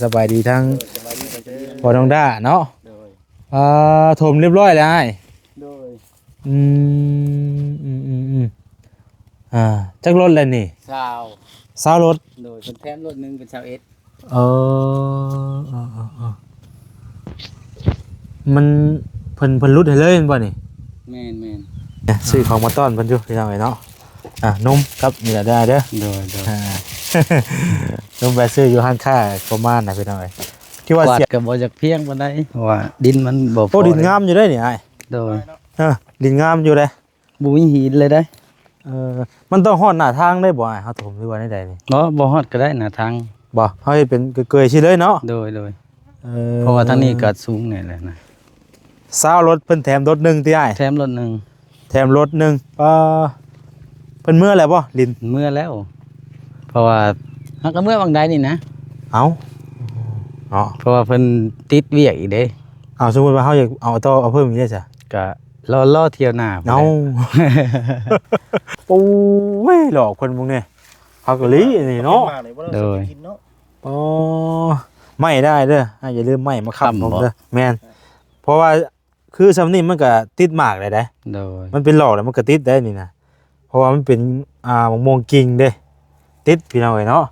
ສະບາຍດີທັງ ໂດຍ ສະບາຍດີ ພໍ່ນ້ອງດ້າເນາະ. ໂດຍ ອ່າ ຖົມຮຽບຮ້ອຍແລ້ວອ້າຍ. ໂດຍ ອືມ ອືມ ອືມ ອືມ ອ່າ ຈັກລົດແລ້ວນີ້? ຊາວ ຊາວລົດ. ໂດຍ ເພິ່ນແຖມລົດໜຶ່ງເປັນຊາວເອັດ. ເອີ ເອີ ເອີ ເອີ ມັນ ເພິ່ນ ເພິ່ນຫຼຸດໃຫ້ເລີຍແມ່ນບໍ່ນີ້? ແມ່ນໆ ຊື້ຂອງມາຕ້ອນເພິ່ນຢູ່ພີ່ນ້ອງເອີຍເນາະ. ອ່າ ນົມກັບນີ້ລະເດີ ເດີ ໂດຍໆ ອ່າ ລົງໄປຊື້ຢູ່ຮ້ານຄ້າປະມານນະພີ່ນ້ອງເອີຍ. ທີ່ວ່າ ກວາດ ສຽບ ກໍບໍ່ຢາກພຽງປານໃດ ເພາະວ່າດິນມັນບໍ່ພໍ. ໂອ້ ດິນງາມຢູ່ເດ້ນີ້ອ້າຍ. ໂດຍ ເອີ ດິນງາມຢູ່ເດ້. ບໍ່ມີຫີນເລີຍເດ້. ເອີ ມັນຕ້ອງຮອດໜ້າທາງໄດ້ບໍ່ອ້າຍ ເຮົາຖົມ ຫຼືວ່າແນວໃດນີ້? ບໍ່ ບໍ່ຮອດກໍໄດ້ໜ້າທາງ. ບໍ່ ເຮົາເຮັດເປັນເກືອຍໆຊີ້ເລີຍເນາະ. ໂດຍໆ ເອີ ເພາະວ່າທາງນີ້ກໍສູງແນ່ແຫຼະນະ. ຊາວລົດ ເພິ່ນແຖມລົດໜຶ່ງຕິອ້າຍ? ແຖມລົດໜຶ່ງ ແຖມລົດໜຶ່ງ. ເອີ ເພິ່ນເມືອແລ້ວບໍ່ ລິນ? ເມືອແລ້ວ ເພາະວ່າເຮົາກໍເມືອຫວ່າງໃດນີ້ນະ. ເອົ້າ ເນາະ ເພາະວ່າເພິ່ນຕິດວຽກອີກເດ້. ເອົາ ສົມມຸດວ່າເຮົາຢາກເອົາຕໍ່ເອົາເພີ່ມອີກເດ້ຊະ? ກະລໍ ລໍຖ້ຽວໜ້າພຸ້ນແຫຼະ. ເອົ້າ ໂອ້ຍ ຫຼອກຄົນພວກນີ້ ເຮົາກໍລີ້ນີ້ເນາະ. ໂດຍ ອໍ ໄມ້ໄດ້ເດີ ອ່າ ຢ່າລືມໄມ້ມາຄ້ຳຜົມເດີ. ແມ່ນ ເພາະວ່າຄືຊ່ຳນີ້ມັນກໍຕິດໝາກໄດ້ເດ້. ໂດຍ ມັນເປັນຫຼອກແລ້ວມັນກໍຕິດໄດ້ນີ້ນະ ເພາະວ່າມັນເປັນ ອ່າ ໝາກມ່ວງກິ່ງເດ້ ຕິດພີ່ນ້ອງເອີຍເນາະ.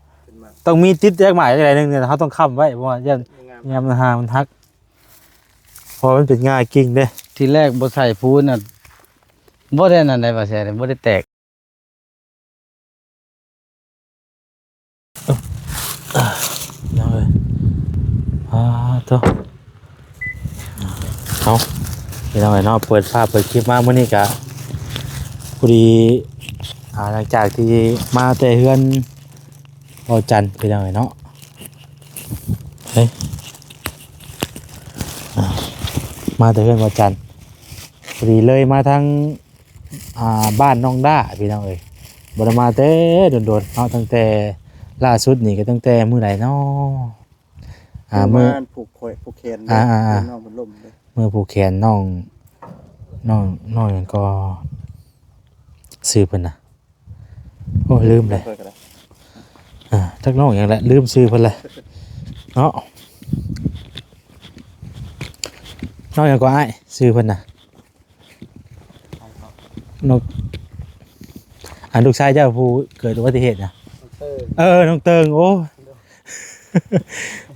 ຕ້ອງມີຕິດຈັກໝາກຈັກໃດໜຶ່ງ ເຮົາຕ້ອງຄ້ຳໄວ້ ເພາະວ່າຢ້ານ ຍາມມັນຫາກມັນຫັກ ເພາະວ່າມັນເປັນງ່າກິ່ງເດ້. ທີແລກບໍ່ໃສ່ປູນນະ ບໍ່ໄດ້ນັ້ນໃດວ່າແຊ ບໍ່ໄດ້ແຕກ. ເອົາ ເອົາ ພີ່ນ້ອງເອີຍ ອ່າ ໂທ້ ເອົາ ພີ່ນ້ອງເອີຍເນາະ ເປີດພາບເປີດຄລິບມາມື້ນີ້ກະ ພໍດີ ອ່າ ຫຼັງຈາກທີ່ມາແຕ່ເຮືອນ ເວົ້າຈັນ ພີ່ນ້ອງເອີຍເນາະ ເອີຍ ອ່າ ມາແຕ່ເຮືອນເວົ້າຈັນ ພໍດີເລີຍມາທາງ ອ່າ ບ້ານນ້ອງດ້າ ພີ່ນ້ອງເອີຍ ບໍ່ໄດ້ມາແຕ່ດົນໆເນາະ ຕັ້ງແຕ່ລ່າສຸດນີ້ກໍຕັ້ງແຕ່ມື້ໃດເນາະ ອ່າ ມື້ ມາຜູກແຂນ ຜູກແຂນ ອ່າໆໆ ນ້ອງເພິ່ນລົ້ມເດ້ ມື້ຜູກແຂນນ້ອງ ນ້ອງ ນ້ອງຫຍັງກໍ ຊື່ເພິ່ນນະ ໂອ້ ລືມເລີຍ ຂ້ອຍກໍໄດ້ ອ່າ ຈັກນ້ອງຫຍັງແຫຼະ ລືມຊື່ເພິ່ນແຫຼະເນາະ ນ້ອງຫຍັງກໍອ້າຍ ຊື່ເພິ່ນນະ ນ້ອງ ອັນລູກຊາຍເຈົ້າຜູ້ເກີດອຸບັດຕິເຫດນະ ນ້ອງເຕີງ ເອີ ນ້ອງເຕີງ ໂອ້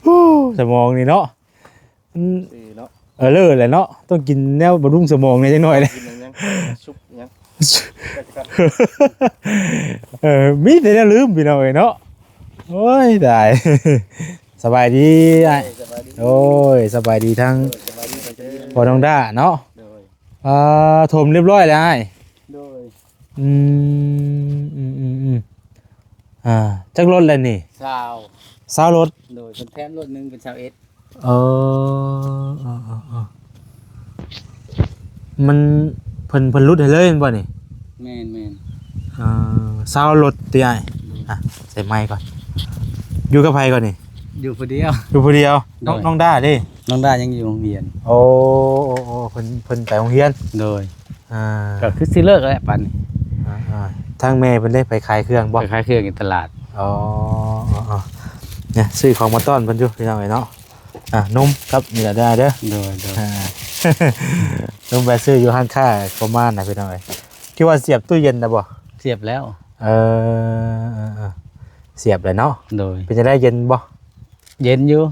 ໂອ້ ສະໝອງນີ້ເນາະ ມັນ ເອີ ເລີແຫຼະເນາະ ຕ້ອງກິນແນວບຳລຸງສະໝອງແດ່ຈັກໜ້ອຍເດ້ ກິນຫຍັງ ຊຸບຫຍັງ ເອີ ມີແຕ່ແນວລືມ ພີ່ນ້ອງເອີຍເນາະ ໂອ້ຍ ຕາຍ ສະບາຍດີອ້າຍ ໂດຍ ສະບາຍດີທັງ ໂດຍ ສະບາຍດີ ພໍ່ນ້ອງດ້າເນາະ ໂດຍ ອ່າ ຖົມຮຽບຮ້ອຍແລ້ວອ້າຍ ໂດຍ ອືມ ອືມ ອືມ ອືມ ອ່າ ຈັກລົດແລ້ວນີ້? ຊາວ ຊາວລົດ ໂດຍ ເພິ່ນແຖມລົດໜຶ່ງເປັນຊາວເອັດ ເອີ ເອີ ເອີ ເອີ ມັນ ເພິ່ນ ເພິ່ນຫຼຸດໃຫ້ເລີຍແມ່ນບໍ່ນີ້? ແມ່ນໆ ເອີ ຊາວລົດຕິອ້າຍ ໂດຍ ອ່ະ ໃສ່ໄມກ່ອນ ຢູ່ກັບໃຜກ່ອນນີ້? ຢູ່ຜູ້ດຽວ ຢູ່ຜູ້ດຽວ ໂດຍ ນ້ອງ ນ້ອງດ້າເດ້? ນ້ອງດ້າຍັງຢູ່ໂຮງຮຽນ ໂອ້ ໂອ້ ໂອ້ ເພິ່ນ ເພິ່ນໄປໂຮງຮຽນ ໂດຍ ອ່າ ກໍຄືຊິເລີກແລ້ວປານນີ້ ອ່າໆ ທາງແມ່ເພິ່ນເດ້ ໄປຂາຍເຄື່ອງບໍ່? ໄປຂາຍເຄື່ອງຢູ່ຕະຫຼາດ ອໍ ເອີ ເອີ ເອີ ນີ້ ຊື້ຂອງມາຕ້ອນເພິ່ນຢູ່ ພີ່ນ້ອງເອີຍເນາະ ອ່າ ນົມກັບນີ້ລະເດີ ໂດຍໆ ອ່າ ລົງໄປຊື້ຢູ່ຮ້ານຄ້າປະມານນະ ພີ່ນ້ອງເອີຍ ທີ່ວ່າສຽບຕູ້ເຢັນນະບໍ່? ສຽບແລ້ວ ເອີ ເອີ ເອີ ສຽບແລ້ວເນາະ ໂດຍ ເປັນຈັ່ງໃດ ເຢັນບໍ່? ເຢັນຢູ່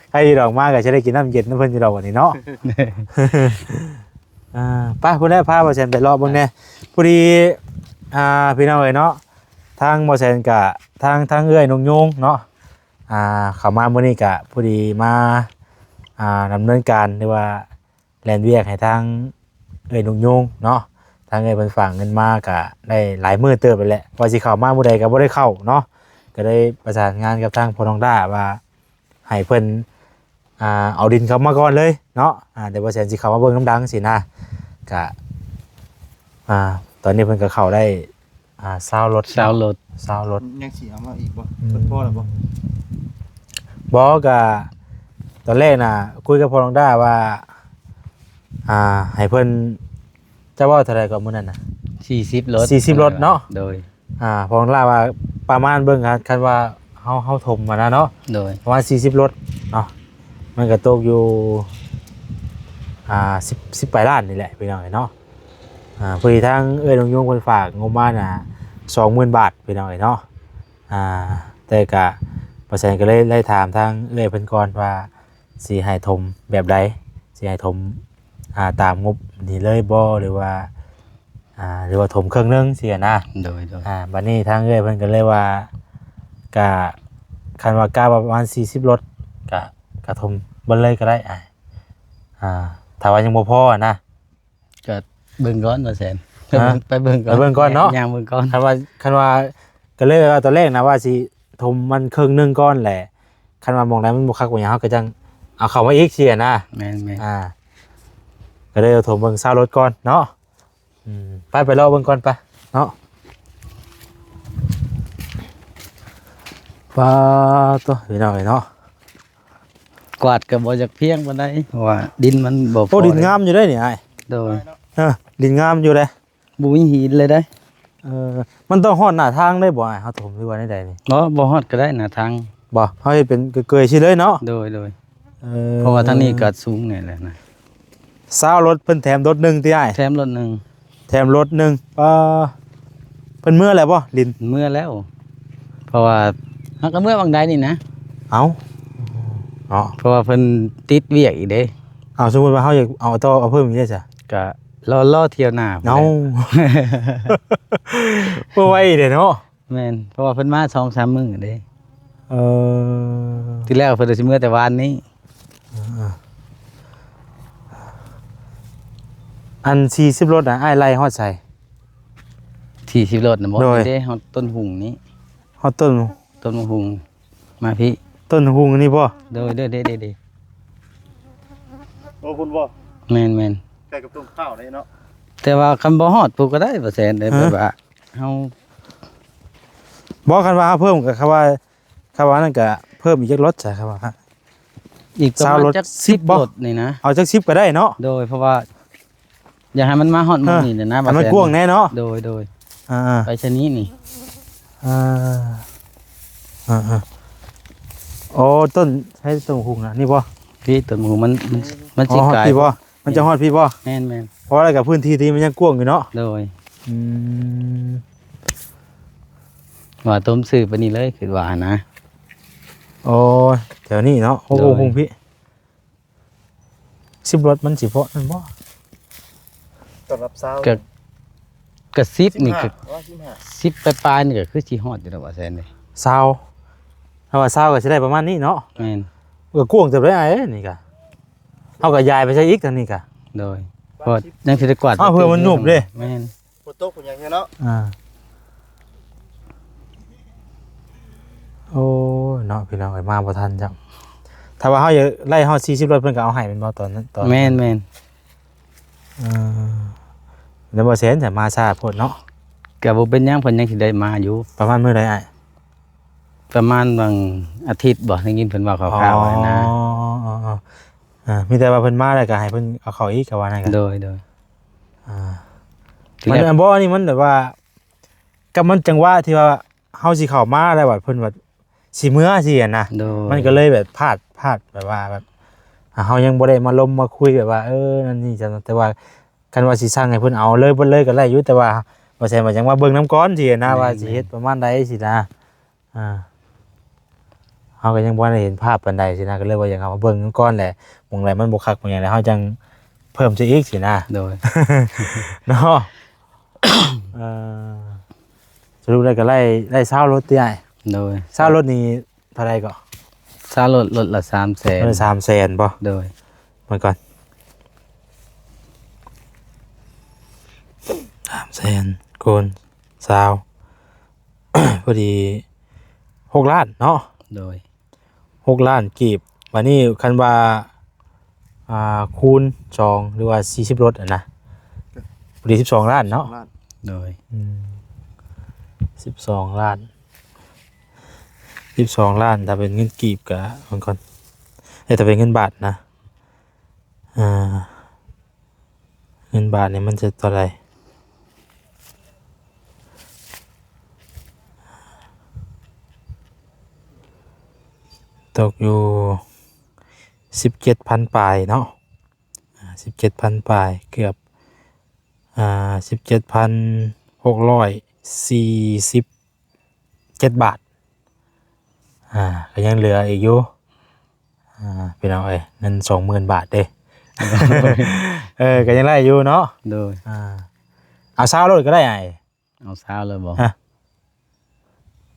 ໃຜຢູ່ດອກ ມາກໍຊິໄດ້ກິນນ້ຳເຢັນນຳເພິ່ນຢູ່ດອກບັດນີ້ເນາະ ອ່າ ໄປພຸ້ນແຫຼະ ພາບ່າວແສນໄປເລາະເບິ່ງແດ່ ພໍດີ ອ່າ ພີ່ນ້ອງເອີຍເນາະ ທາງບ່າວແສນກະ ທາງ ທາງເອື້ອຍນົກຍູງເນາະ ອ່າ ເຂົ້າມາມື້ນີ້ກະພໍດີມາ ອ່າ ດຳເນີນການ ຫຼືວ່າ ແລ່ນວຽກໃຫ້ທາງເອື້ອຍນົກຍູງເນາະ ທາງເອື້ອຍເພິ່ນຝາກເງິນມາກະໄດ້ຫຼາຍມື້ເຕີບແລ້ວແຫຼະ ວ່າຊິເຂົ້າມາມື້ໃດກໍບໍ່ໄດ້ເຂົ້າເນາະ ກໍໄດ້ປະສານງານກັບທາງພໍ່ນ້ອງດ້າວ່າໃຫ້ເພິ່ນ ອ່າ ເອົາດິນເຂົ້າມາກ່ອນເລີຍເນາະ ອ່າ ດຽວບ່າວແສນຊິເຂົ້າມາເບິ່ງນຳຫຼັງຊີ້ນະ ກະ ອ່າ ຕອນນີ້ເພິ່ນກໍເຂົ້າໄດ້ ອ່າ ຊາວລົດ ຊາວລົດ ຊາວລົດ ຍັງຊິເອົາມາອີກບໍ່? ອືມ ເພິ່ນພໍແລ້ວບໍ່? ບໍ່ ກະຕອນແລກນະ ຄຸຍກັບພໍ່ນ້ອງດ້າວ່າ ອ່າ ໃຫ້ເພິ່ນ ເຈົ້າເວົ້າເທົ່າໃດກໍມື້ນັ້ນນະ? ສີ່ສິບລົດ ສີ່ສິບລົດເນາະ ໂດຍ ອ່າ ພໍ່ນ້ອງດ້າວ່າປະມານເບິ່ງ ຄັນ ຄັນວ່າ ເຮົາ ເຮົາຖົມຫັ້ນນະເນາະ ໂດຍ ປະມານສີ່ສິບລົດເນາະ ມັນກໍຕົກຢູ່ ອ່າ ສິບ ສິບປາຍລ້ານນີ້ແຫຼະ ພີ່ນ້ອງເອີຍເນາະ. ອ່າ ພໍດີທາງເອື້ອຍນາງຍວງເພິ່ນຝາກງົບມານະ ສອງໝື່ນບາດ ພີ່ນ້ອງເອີຍເນາະ. ອ່າ ແຕ່ກະ ບໍ່ແສນກໍເລີຍໄດ້ຖາມທາງເອື້ອຍເພິ່ນກ່ອນວ່າ ຊິໃຫ້ຖົມແບບໃດ ຊິໃຫ້ຖົມ ອ່າ ຕາມງົບນີ້ເລີຍບໍ່ ຫຼືວ່າ ອ່າ ຫຼືວ່າຖົມເຄິ່ງໜຶ່ງຊີ້ນະ. ໂດຍ ໂດຍ ອ່າ ບັດນີ້ທາງເອື້ອຍເພິ່ນກໍເລີຍວ່າ ກະ ຄັນວ່າກະວ່າປະມານສີ່ສິບລົດ ກະ ກະຖົມເບິດເລີຍກໍໄດ້ ອ່າ ຖ້າວ່າຍັງບໍ່ພໍນະ. ກໍເບິ່ງກ່ອນ ບໍ່ແສນ ຮະ ໄປເບິ່ງກ່ອນ ໄປເບິ່ງກ່ອນເນາະ ຍ່າງເບິ່ງກ່ອນ. ຄັນວ່າ ຄັນວ່າ ກໍເລີຍວ່າຕອນແລກນະວ່າຊິຖົມມັນເຄິ່ງໜຶ່ງກ່ອນແຫຼະ ຄັນວ່າໝ່ອງໃດມັນບໍ່ຄັກບໍ່ຫຍັງ ເຮົາກໍຈັ່ງເອົາເຂົ້າມາອີກຊີ້ນະ. ແມ່ນໆ ອ່າ ກໍເລີຍເອົາຖົມເບິ່ງຊາວລົດກ່ອນເນາະ. ອືມ ໄປ ໄປເລາະເບິ່ງກ່ອນໄປເນາະ. ປາໂຕ ພີ່ນ້ອງເອີຍເນາະ ກວາດກໍບໍ່ຢາກພຽງປານໃດ ເພາະວ່າດິນມັນບໍ່ພໍ. ໂອ້ ດິນງາມຢູ່ເດ້ນີ້ອ້າຍ. ໂດຍ ເອີ ດິນງາມຢູ່ເດ້ ບໍ່ມີຫີນເລີຍເດ້. ເອີ ມັນຕ້ອງຮອດໜ້າທາງເລີຍບໍ່ອ້າຍ ເຮົາຖົມ ຫຼືວ່າແນວໃດນີ້? ບໍ່ ບໍ່ຮອດກໍໄດ້ໜ້າທາງ. ບໍ່ ເຮົາເຮັດເປັນເກີຍໆຊີ້ເລີຍເນາະ. ໂດຍ ໂດຍ ເອີ ເພາະວ່າທາງນີ້ກໍສູງແນ່ແຫຼະນະ. ຊາວລົດ ເພິ່ນແຖມລົດໜຶ່ງຕິອ້າຍ? ແຖມລົດໜຶ່ງ ແຖມລົດໜຶ່ງ. ເອີ ເພິ່ນເມືອແລ້ວບໍ່? ລິນ ເມືອແລ້ວ ເພາະວ່າເຮົາກໍເມືອຫວ່າງໃດນີ້ນະ. ເອົ້າ ເນາະ ເພາະວ່າເພິ່ນຕິດວຽກອີກເດ້. ເອົາ ສົມມຸດວ່າເຮົາຢາກເອົາຕໍ່ເອົາເພີ່ມອີກເດ້ຊະ? ກະລໍ ລໍຖ້ຽວໜ້າພຸ້ນແຫຼະ. ເອົ້າ ບໍ່ໄວເດ້ເນາະ. ແມ່ນ ເພາະວ່າເພິ່ນມາສອງສາມມື້ເດ້. ເອີ ທີແລກເພິ່ນວ່າຊິເມືອແຕ່ວານນີ້. ເອີ ອັນສີ່ສິບລົດນະ ອ້າຍໄລ່ຮອດໃສ? ສີ່ສິບລົດນະບໍ່? ໂດຍ ນີ້ເດ້ ຮອດຕົ້ນຫຸງນີ້ ຮອດຕົ້ນ ຕົ້ນຫຸງ ມາພີ້ ຕົ້ນຫຸງນີ້ບໍ່? ໂດຍ ເດ້ ເດ້ ເດ້ ເດ້. ໂອ້ ພຸ້ນບໍ່? ແມ່ນໆ ໃກ້ກັບຕົ້ນຂ້າວເດ້ເນາະ. ແຕ່ວ່າຄັນບໍ່ຮອດພຸ້ນກໍໄດ້ ບໍ່ແສນເດ້. ຮະ? ແບບວ່າ ເຮົາ ບໍ່ ຄັນວ່າເຮົາເພີ່ມກໍ ຄັນວ່າ ຄັນວ່ານັ້ນກໍເພີ່ມອີກຈັກລົດຊະ ຄັນວ່າ ອີກປະມານ ຊາວລົດ ຈັກສິບ ສິບບໍ່? ລົດນີ້ນະ. ເອົາຈັກສິບກໍໄດ້ເນາະ. ໂດຍ ເພາະວ່າຢາກໃຫ້ມັນມາຮອດໝ່ອງນີ້ແຫຼະນະ ໃຫ້ມັນກວ້າງແດ່ເນາະ. ໂດຍ ໂດຍ ອ່າໆ ໄປຊະນີ້ນີ້ ອ່າໆ ໂອ້ ຕົ້ນ ໃຊ້ຕົ້ນຫຸງນະ ນີ້ບໍ່? ພີ້ ຕົ້ນຫຸງມັນ ມັນ ມັນຊິກາຍ ອໍ ຮອດພີ້ບໍ່? ມັນຈະຮອດພີ້ບໍ່? ແມ່ນໆ ເພາະວ່າກໍພື້ນທີ່ທີ່ມັນຍັງກວ້າງຢູ່ເນາະ. ໂດຍ ອືມ ວ່າຕົ້ມຊື່ປານນີ້ເລີຍ ຄິດວ່າຫັ້ນນະ. ໂອ້ຍ ແຖວນີ້ເນາະ. ໂອ້ ໂດຍ ໂອ້ ພຸ້ນພີ້ ສິບລົດມັນຊິພໍນັ້ນບໍ່? ຕອນຮັບຊາວ ກະ ກະສິບນີ້ກະ ສິບຫ້າ ສິບປາຍໆ ນີ້ກະຄືຊິຮອດຢູ່ດອກວ່າແສນເດ້. ຊາວ ຖ້າວ່າຊາວກໍຊິໄດ້ປະມານນີ້ເນາະ. ແມ່ນ ກໍກວ້າງເຕີບເດ້ອ້າຍເອີຍ ນີ້ກະ ເຮົາກໍຢາຍໄປໃສ່ອີກທາງນີ້ກະ. ໂດຍ ເພາະຍັງຊິໄດ້ກວາດ ອ້າວ ເພື່ອມັນຫຍຸບເດ້. ແມ່ນ ຝົນຕົກ ເປັນຫຍັງເນາະ. ອ່າ ໂອ້ຍເນາະ ພີ່ນ້ອງເອີຍ ມາບໍ່ທັນຈ້ຳ. ຖ້າວ່າເຮົາຢາກໄລ່ຮອດສີ່ສິບລົດ ເພິ່ນກໍເອົາໃຫ້ແມ່ນບໍ່ ຕອນນັ້ນ ຕອນ ແມ່ນໆ ເອີ ແລ້ວບໍ່ແສນຈະມາຊ້າໂພດເນາະ. ກໍບໍ່ເປັນຫຍັງ ເພິ່ນຍັງຊິໄດ້ມາຢູ່. ປະມານມື້ໃດອ້າຍ? ປະມານຫວ່າງອາທິດບໍ່ ໄດ້ຍິນເພິ່ນເວົ້າຄ່າວໆ ອໍ ຫັ້ນນະ. ອໍ ເອີ ມີແຕ່ວ່າເພິ່ນມາແລ້ວກໍໃຫ້ເພິ່ນເອົາເຂົ້າອີກ ກໍວ່ານັ້ນກະ. ໂດຍໆ ອ່າ ທີແລກ ມັນບໍ່ ອັນນີ້ມັນແບບວ່າ ກໍມັນຈັງຫວະທີ່ວ່າເຮົາຊິເຂົ້າມາແລ້ວ ບັດເພິ່ນວ່າຊິເມືອຊີ້ຫັ້ນນະ. ໂດຍ ມັນກໍເລີຍແບບພາດ ພາດແບບວ່າແບບ ອ່າ ເຮົາຍັງບໍ່ໄດ້ມາລົມມາຄຸຍແບບວ່າ ເອີ ນັ້ນນີ້ ແຕ່ວ່າຄັນວ່າຊິສັ່ງໃຫ້ເພິ່ນເອົາເລີຍເບິດເລີຍກໍໄດ້ຢູ່ ແຕ່ວ່າບໍ່ແຊນວ່າຍັງມາເບິ່ງນຳກ່ອນຊີ້ນະ ແມ່ນໆ ວ່າຊິເຮັດປະມານໃດຊີ້ນະ. ອ່າ ເຮົາກໍຍັງບໍ່ທັນໄດ້ເຫັນພາບປານໃດຊີ້ນະ ກໍເລີຍວ່າຢາກເອົາມາເບິ່ງນຳກ່ອນແຫຼະ ໝ່ອງໃດມັນບໍ່ຄັກໝ່ອງຫຍັງແລ້ວ ເຮົາຈັ່ງເພີ່ມໃສ່ອີກຊີ້ນະ. ໂດຍ ເນາະ. ເອີ ສະຫຼຸບແລ້ວກໍໄດ້ ໄດ້ຊາວລົດຕິອ້າຍ? ໂດຍ ຊາວລົດນີ້ເທົ່າໃດເກາະ? ຊາວລົດ ລົດລະສາມແສນ. ລົດລະສາມແສນບໍ່? ໂດຍ ເບິ່ງກ່ອນ ສາມແສນຄູນຊາວ ພໍດີຫົກລ້ານເນາະ. ໂດຍ ຫົກລ້ານກີບ. ບາດນີ້ຄັນວ່າ ອ່າ ຄູນສອງ ຫຼືວ່າສີ່ສິບລົດຫັ້ນນະ ພໍດີສິບສອງລ້ານເນາະ. ສິບສອງລ້ານ ໂດຍ ອືມ ສິບສອງລ້ານ ສິບສອງລ້ານ ຖ້າເປັນເງິນກີບກະ ເບິ່ງກ່ອນ ເອີ ຖ້າເປັນເງິນບາດນະ ອ່າ ເງິນບາດນີ້ມັນຈະເທົ່າໃດ? ເ ຕົກຢູ່ສິບເຈັດພັນປາຍເນາະ ອາ ສິບເຈັດພັນປາຍ ເກືອບ ອາ ສິບເຈັດພັນຫົກຮ້ອຍສີ່ສິບເຈັດບາດ ອາ ກໍຍັງເຫຼືອອີກຢູ່ ອາ ພີ່ນ້ອງເອີຍ ເງິນສອງໝື່ນບາດເດ້ ເອີ ກໍຍັງໄດ້ຢູ່ເນາະ ໂດຍ ອາ ເອົາຊາວໂລດກໍໄດ້ອ້າຍ ເອົາຊາວເລີຍບໍ່? ຮະ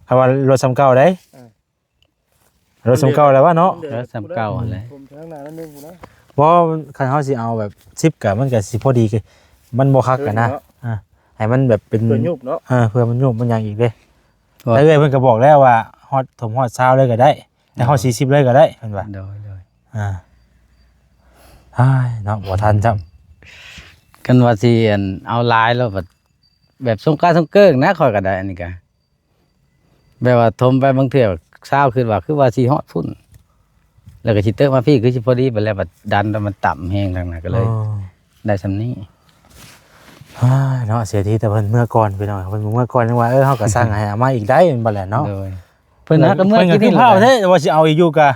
ເພາະວ່າລົດສ່ຳເກົ່າເດ້ ເອີ ລົດສ່ຳເກົ່າແລ້ວວະເນາະ ເອີ ສ່ຳເກົ່າຫັ້ນແຫຼະ ຜົມທາງໜ້ານັ້ນໜຶ່ງພຸ້ນນະ ບໍ່ ຄັນເຮົາຊິເອົາແບບສິບກະ ມັນກະຊິພໍດີ ມັນບໍ່ຄັກກະນະ ເອີ ເນາະ ອາ ໃຫ້ມັນແບບເປັນ ເພື່ອຍຸບເນາະ ເອີ ເພື່ອມັນຍຸບມັນຫຍັງອີກເດ້ ແຕ່ເອື້ອຍເພິ່ນກໍບອກແລ້ວວ່າຮອດ ຖົມຮອດຊາວເລີຍກໍໄດ້ ໃຫ້ຮອດສີ່ສິບເລີຍກໍໄດ້ ເພິ່ນວ່າ ໂດຍ ໂດຍ ອາ ອ້າຍເນາະ ບໍ່ທັນຊ້ຳ ຄັນວ່າຊິ ອັນ ເອົາຫຼາຍແລ້ວບັດ ແບບສົງການສົງເກີງນະ ຂ້ອຍກໍໄດ້ ອັນນີ້ກະ ແບບວ່າຖົມໄປບາງເທື່ອຊາວ ຄິດວ່າຄືວ່າຊິຮອດພຸ້ນ ແລ້ວກໍຊິເຕີມມາພີ້ ຄືຊິພໍດີໄປແລ້ວ ບັດດັນແລ້ວມັນຕ່ຳແຮງທາງນັ້ນ ກໍເລີຍ ອໍ ໄດ້ສ່ຳນີ້ ອ້າຍເນາະ ເສຍທີແຕ່ເພິ່ນເມືອກ່ອນ ພີ່ນ້ອງ ເພິ່ນເມືອກ່ອນ ຍັງວ່າ ເອີ ເຮົາກໍສັ່ງໃຫ້ເອົາມາອີກໄດ້ ແມ່ນບໍ່ແຫຼະເນາະ ໂດຍ ເພິ່ນຫາກໍເມືອກິນນີ້ແຫຼະ ເພິ່ນຄືພ້າວແທ້ ວ່າຊິເອົາອີກຢູ່ກະ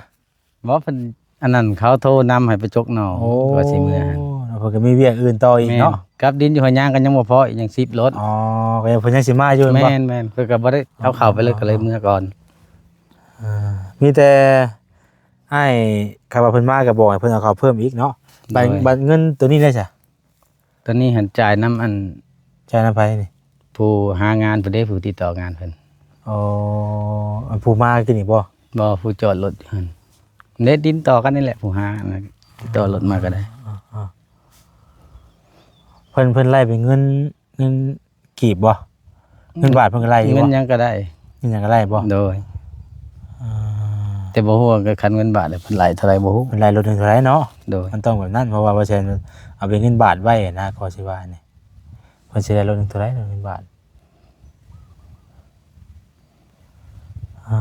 ບໍ່ ເພິ່ນ ອັນນັ້ນ ເຂົາໂທນຳໃຫ້ໄປຈົກໜໍ່ ໂອ້ ວ່າຊິເມືອຫັ້ນ ເພິ່ນກໍມີວຽກອື່ນຕໍ່ອີກເນາະ ແມ່ນ ກັບດິນຢູ່ຫ້ວຍຍາງກໍຍັງບໍ່ພໍອີກ ຍັງສິບລົດ ອໍ ກໍຍັງ ເພິ່ນຍັງຊິມາຢູ່ແມ່ນບໍ່? ແມ່ນໆ ເພິ່ນກໍບໍ່ໄດ້ເອົາເຂົ້າໄປເລີຍ ອໍ ກໍເລີຍເມືອກ່ອນ ເອີ ມີແຕ່ອ້າຍ ຄັນວ່າເພິ່ນມາກໍບອກໃຫ້ເພິ່ນເອົາເຂົ້າເພີ່ມອີກເນາະ ບັດ ໂດຍ ບັດເງິນໂຕນີ້ເດ້ຊະ? ຕອນນີ້ຫັ້ນຈ່າຍນຳອັນ ຈ່າຍນຳໃຜນີ້? ຜູ້ຫາງານເພິ່ນເດ້ ຜູ້ຕິດຕໍ່ງານເພິ່ນ ອໍ ອັນຜູ້ມາກີ້ນີ້ບໍ່? ບໍ່ ຜູ້ຈອດລົດຢູ່ຫັ້ນເດ້ ຕິດຕໍ່ກັນນີ້ແຫຼະ ຜູ້ຫາອັນນັ້ນ ຕິດຕໍ່ລົດມາກໍໄດ້ ອໍ ເພິ່ນ ເພິ່ນໄລ່ເປັນເງິນ ເງິນກີບບໍ່? ເງິນບາດເພິ່ນກໍໄລ່ຢູ່ບໍ່? ເງິນຫຍັງກໍໄດ້ ເງິນຫຍັງກໍໄດ້ບໍ່? ໂດຍ ອ່າ ແຕ່ບໍ່ຮູ້ວ່າຄັນເງິນບາດເພິ່ນໄລ່ເທົ່າໃດບໍ່ຮູ້ ເພິ່ນໄລ່ລົດໜຶ່ງເທົ່າໃດເນາະ? ໂດຍ ມັນຕ້ອງແບບນັ້ນ ເພາະວ່າບໍ່ແຊນເອົາເປັນເງິນບາດໄວ້ນະ ກໍຊິວ່ານີ້ ເພິ່ນຊິໄດ້ລົດໜຶ່ງເທົ່າໃດ ເງິນບາດ ອ່າ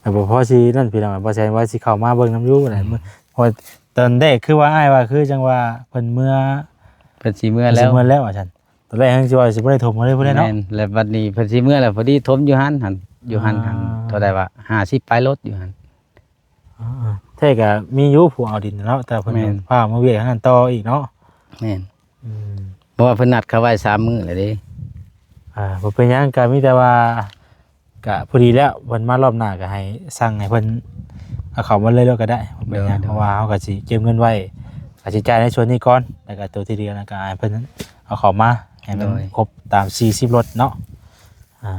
ກໍບໍ່ພໍຊິນັ້ນ ພີ່ນ້ອງ ບໍ່ແຊນວ່າຊິເຂົ້າມາເບິ່ງນຳຢູ່ນະ ເພາະວ່າຕອນແລກຄືວ່າ ອ້າຍວ່າ ຄືຈັ່ງວ່າເພິ່ນເມືອ ເພິ່ນຊິເມືອແລ້ວ ເພິ່ນຊິເມືອແລ້ວວ່າຊັ້ນ ຕອນແລກຍັງຊິວ່າຊິບໍ່ໄດ້ຖົມເພິ່ນເລີຍພຸ້ນແຫຼະເນາະ ແມ່ນ ແລ້ວບັດນີ້ເພິ່ນຊິເມືອແລ້ວ ພໍດີຖົມຢູ່ຫັ້ນ ຢູ່ຫັ້ນ ອ່າ ເທົ່າໃດວະ ຫ້າສິບປາຍລົດຢູ່ຫັ້ນ ອ່າ ແທ້ກໍມີຢູ່ຜູ້ເອົາດິນເນາະ ແຕ່ເພິ່ນ ແມ່ນ ພາມາວຽກທາງນັ້ນຕໍ່ອີກເນາະ ແມ່ນ ອືມ ເພາະວ່າເພິ່ນນັດເຂົາໄວ້ສາມມື້ແລ້ວເດ້ ອ່າ ບໍ່ເປັນຫຍັງ ກໍມີແຕ່ວ່າ ກະພໍດີແລ້ວ ເພິ່ນມາລອບໜ້າກະໃຫ້ສັ່ງໃຫ້ເພິ່ນເອົາເຂົ້າມາເລີຍໂລດກໍໄດ້ ບໍ່ເປັນຫຍັງ ໂດຍ ເພາະວ່າເຮົາກະຊິເກັບເງິນໄວ້ ກະຊິຈ່າຍໃນສ່ວນນີ້ກ່ອນ ແລ້ວກະໂຕທີ່ເຫຼືອນັ້ນກະໃຫ້ເພິ່ນເອົາເຂົ້າມາ ໃຫ້ມັນ ໂດຍ ຄົບຕາມສີ່ສິບລົດເນາະ ອ່າ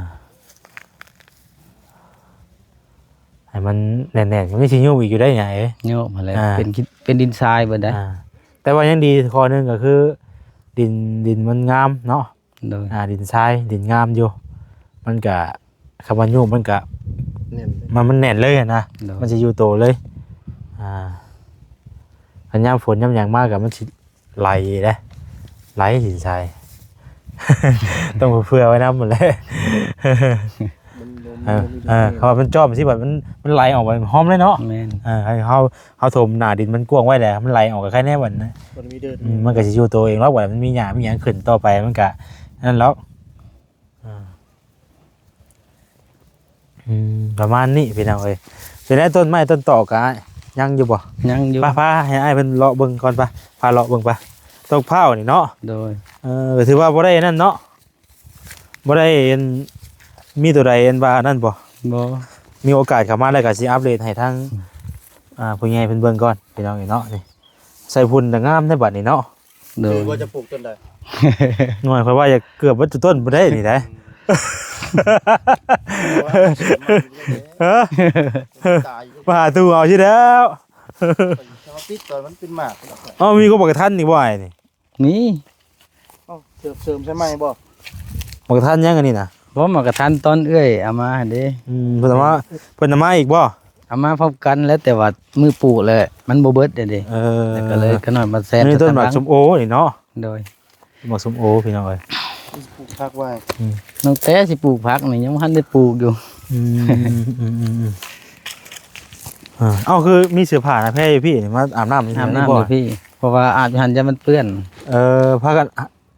ໃຫ້ມັນແໜ້ນໆ ມັນຊິຍຸບອີກຢູ່ໄດ໋ຫຍັງເອີຍ ຍຸບຫັ້ນແຫຼະ ອ່າ ເປັນ ເປັນດິນຊາຍເບິດໄດ໋ ອ່າ ແຕ່ວ່າຍັງດີຂໍ້ໜຶ່ງກໍຄື ດິນ ດິນມັນງາມເນາະ ໂດຍ ອ່າ ດິນຊາຍ ດິນງາມຢູ່ ມັນກະ ຄຳວ່າຍຸບມັນກະ ແໜ້ນ ມັນ ມັນແໜ້ນເລີຍຫັ້ນນະ ໂດຍ ມັນຊິຢູ່ໂຕເລີຍ ອ່າ ຄັນຍາມຝົນຍາມຫຍັງມາກະມັນຊິໄຫຼເດ້ ໄຫຼດິນຊາຍ ຕ້ອງເຜື່ອໄວ້ນຳຫັ້ນແຫຼະ ມັນບໍ່ມີ ເອີ ບໍ່ມີ ເອີ ເພາະວ່າມັນຈອມຊິບັດ ມັນ ມັນໄຫຼອອກໄປ ມັນຫອມເລີຍເນາະ ແມ່ນ ເອີ ໃຫ້ເຮົາ ເຮົາຖົມໜ້າດິນມັນກວ້າງໄວ້ແຫຼະ ມັນໄຫຼອອກກໍໄຄແນ່ບັດນະ ມັນມີເດີດ ອືມ ມັນກໍຊິຢູ່ໂຕເອງແລ້ວ ບັດມັນມີຫຍ້າມີຫຍັງຂຶ້ນຕໍ່ໄປ ມັນກໍນັ້ນແລ້ວ ອ່າ ອືມ ປະມານນີ້ພີ່ນ້ອງເອີຍ ເປັນໄດ ຕົ້ນໄມ້ຕົ້ນຕອກກະຍັງຢູ່ບໍ່? ຍັງຢູ່ ພາ ພາໃຫ້ອ້າຍເພິ່ນເລາະເບິ່ງກ່ອນ ພາ ພາເລາະເບິ່ງ ພາ ຕົ້ນພ້າວນີ້ເນາະ ໂດຍ ເອີ ກໍຖືວ່າບໍ່ໄດ້ນັ້ນເນາະ ບໍ່ໄດ້ອັນ ມີໂຕໃດອັນວ່ານັ້ນບໍ່? ບໍ່ ມີໂອກາດເຂົ້າມາແລ້ວກໍຊິອັບເດດໃຫ້ທາງ ອືມ ອ່າ ຜູ້ໃຫຍ່ເພິ່ນເບິ່ງກ່ອນ ພີ່ນ້ອງເອີຍເນາະ ນີ້ ໃສ່ຝຸ່ນແຕ່ງາມແທ້ບັດນີ້ເນາະ ໂດຍ ຄືວ່າຈະປູກຕົ້ນໃດ? ໜ່ວຍ ຂ້ອຍວ່າຢາກເກືອບເບິດທຸກຕົ້ນພຸ້ນເດ້ນີ້ໄດ໋ ອືມ ຮະ ຕາຍຢູ່ ມາຫາຕູເອົາຊິແລ້ວ ເອົາຕິດຕອນມັນເປັນໝາກ ເອົ້າ ມີກໍບັກກະທັນນີ້ບໍ່ອ້າຍນີ້? ມີ ເອົ້າ ເສີມ ເສີມໃສ່ໃໝ່ບໍ່? ບັກກະທັນຫຍັງອັນນີ້ນະ? ບໍ່ ໝາກກະທັນຕອນເອື້ອຍເອົາມາຫັ້ນເດ້ ອືມ ເພິ່ນເອົາມາ ເພິ່ນເອົາມາອີກບໍ່? ເອົາມາພ້ອມກັນແຫຼະ ແຕ່ວ່າມື້ປູກແຫຼະ ມັນບໍ່ເບິດແລ້ວເດ້ ເອີ ແລ້ວກໍເລີຍຂະໜ້ອຍມາແຊມ ນີ້ຕົ້ນໝາກ ໃສ່ທາງຫຼັງ ສົ້ມໂອນີ້ເນາະ ໂດຍ ໝາກສົ້ມໂອພີ່ນ້ອງເອີຍ ປູກຜັກໄວ້ ອືມ ຕັ້ງແຕ່ຊິປູກຜັກນີ້ຍັງບໍ່ທັນໄດ້ປູກຢູ່ ອືມ ອືມ ອືມ ເອີ ເອົ້າ ຄືມີເສື້ອຜ້ານະແພຢູ່ພີ້ນີ້ ມາອາບນ້ຳຢູ່ພີ້ ອາບນ້ຳຢູ່ພີ້ ເພາະວ່າອາບຢູ່ຫັ້ນຢ້ານມັນເປື້ອນ ເອີ ພາກັນ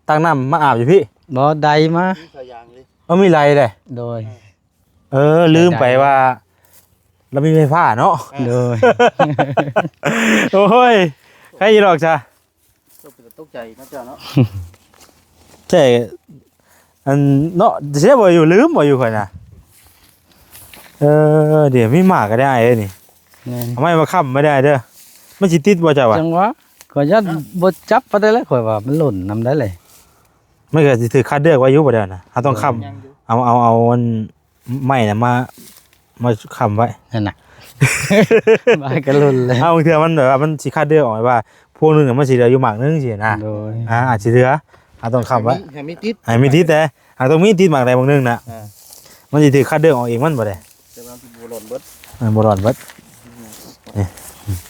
ຕັກນ້ຳມາອາບຢູ່ພີ້ ບໍ່ ໄດ້ມາ ມີສາຍຢາງເລີຍ ເອີ ມີໄຫຼເດ້ ໂດຍ ເອີ ລືມໄປວ່າລາວມີໄຟຟ້າເນາະ ເອີ ໂດຍ ໂອ້ຍ ໃຄຢູ່ດອກຊະ ເຈົ້າເປັນຕາຕົກໃຈເນາະເຈົ້າເນາະ ແທ້ ອັນເນາະ ຊິໄດ້ບໍ່ຢູ່ ລືມບໍ່ຢູ່ຂ້ອຍນະ ເອີ ດຽວມີໝາກກໍໄດ້ອ້າຍເອີຍນີ້ ແມ່ນ ເອົາໄມ້ມາຄ້ຳໄວ້ໄດ້ເດີ ມັນຊິຕິດບໍ່ເຈົ້າວ່າ ຈັ່ງຫວະ ຂ້ອຍຢ້ານບໍ່ຈັບປານໃດແຫຼະ ຂ້ອຍວ່າມັນຫຼົ່ນນຳໄດ້ເລີຍ ມັນກໍຊິຖືກຄາດເລືອກໄວ້ຢູ່ບໍ່ດຽວນະ ເຮົາຕ້ອງຄ້ຳ ເອົາ ເອົາ ເອົາອັນ ໄມ້ນະມາ ມາຄ້ຳໄວ້ ນັ້ນນະ ບາດກໍຫຼຸນເລີຍ ເອົາ ບາງເທື່ອມັນແບບວ່າມັນຊິຄາດເລືອກອອກໄວ້ວ່າ ພວງໜຶ່ງນະມັນຊິເຫຼືອຢູ່ໝາກໜຶ່ງຊີ້ນະ ໂດຍ ອ່າ ອາດຊິເຫຼືອ ເຮົາຕ້ອງຄ້ຳໄວ້ ໃຫ້ມີຕິດ ໃຫ້ມີຕິດແດ່ ເຮົາຕ້ອງມີຕິດໝາກໃດໝາກໜຶ່ງນະ ອ່າ ມັນຊິຖືກຄາດເລືອກອອກເອງມັນບໍ່ໄດ້ ແຕ່ວ່າມັນບໍ່ຫຼອນເບິດ ເອີ ບໍ່ຫຼອນເບິດ ອືມ ນີ້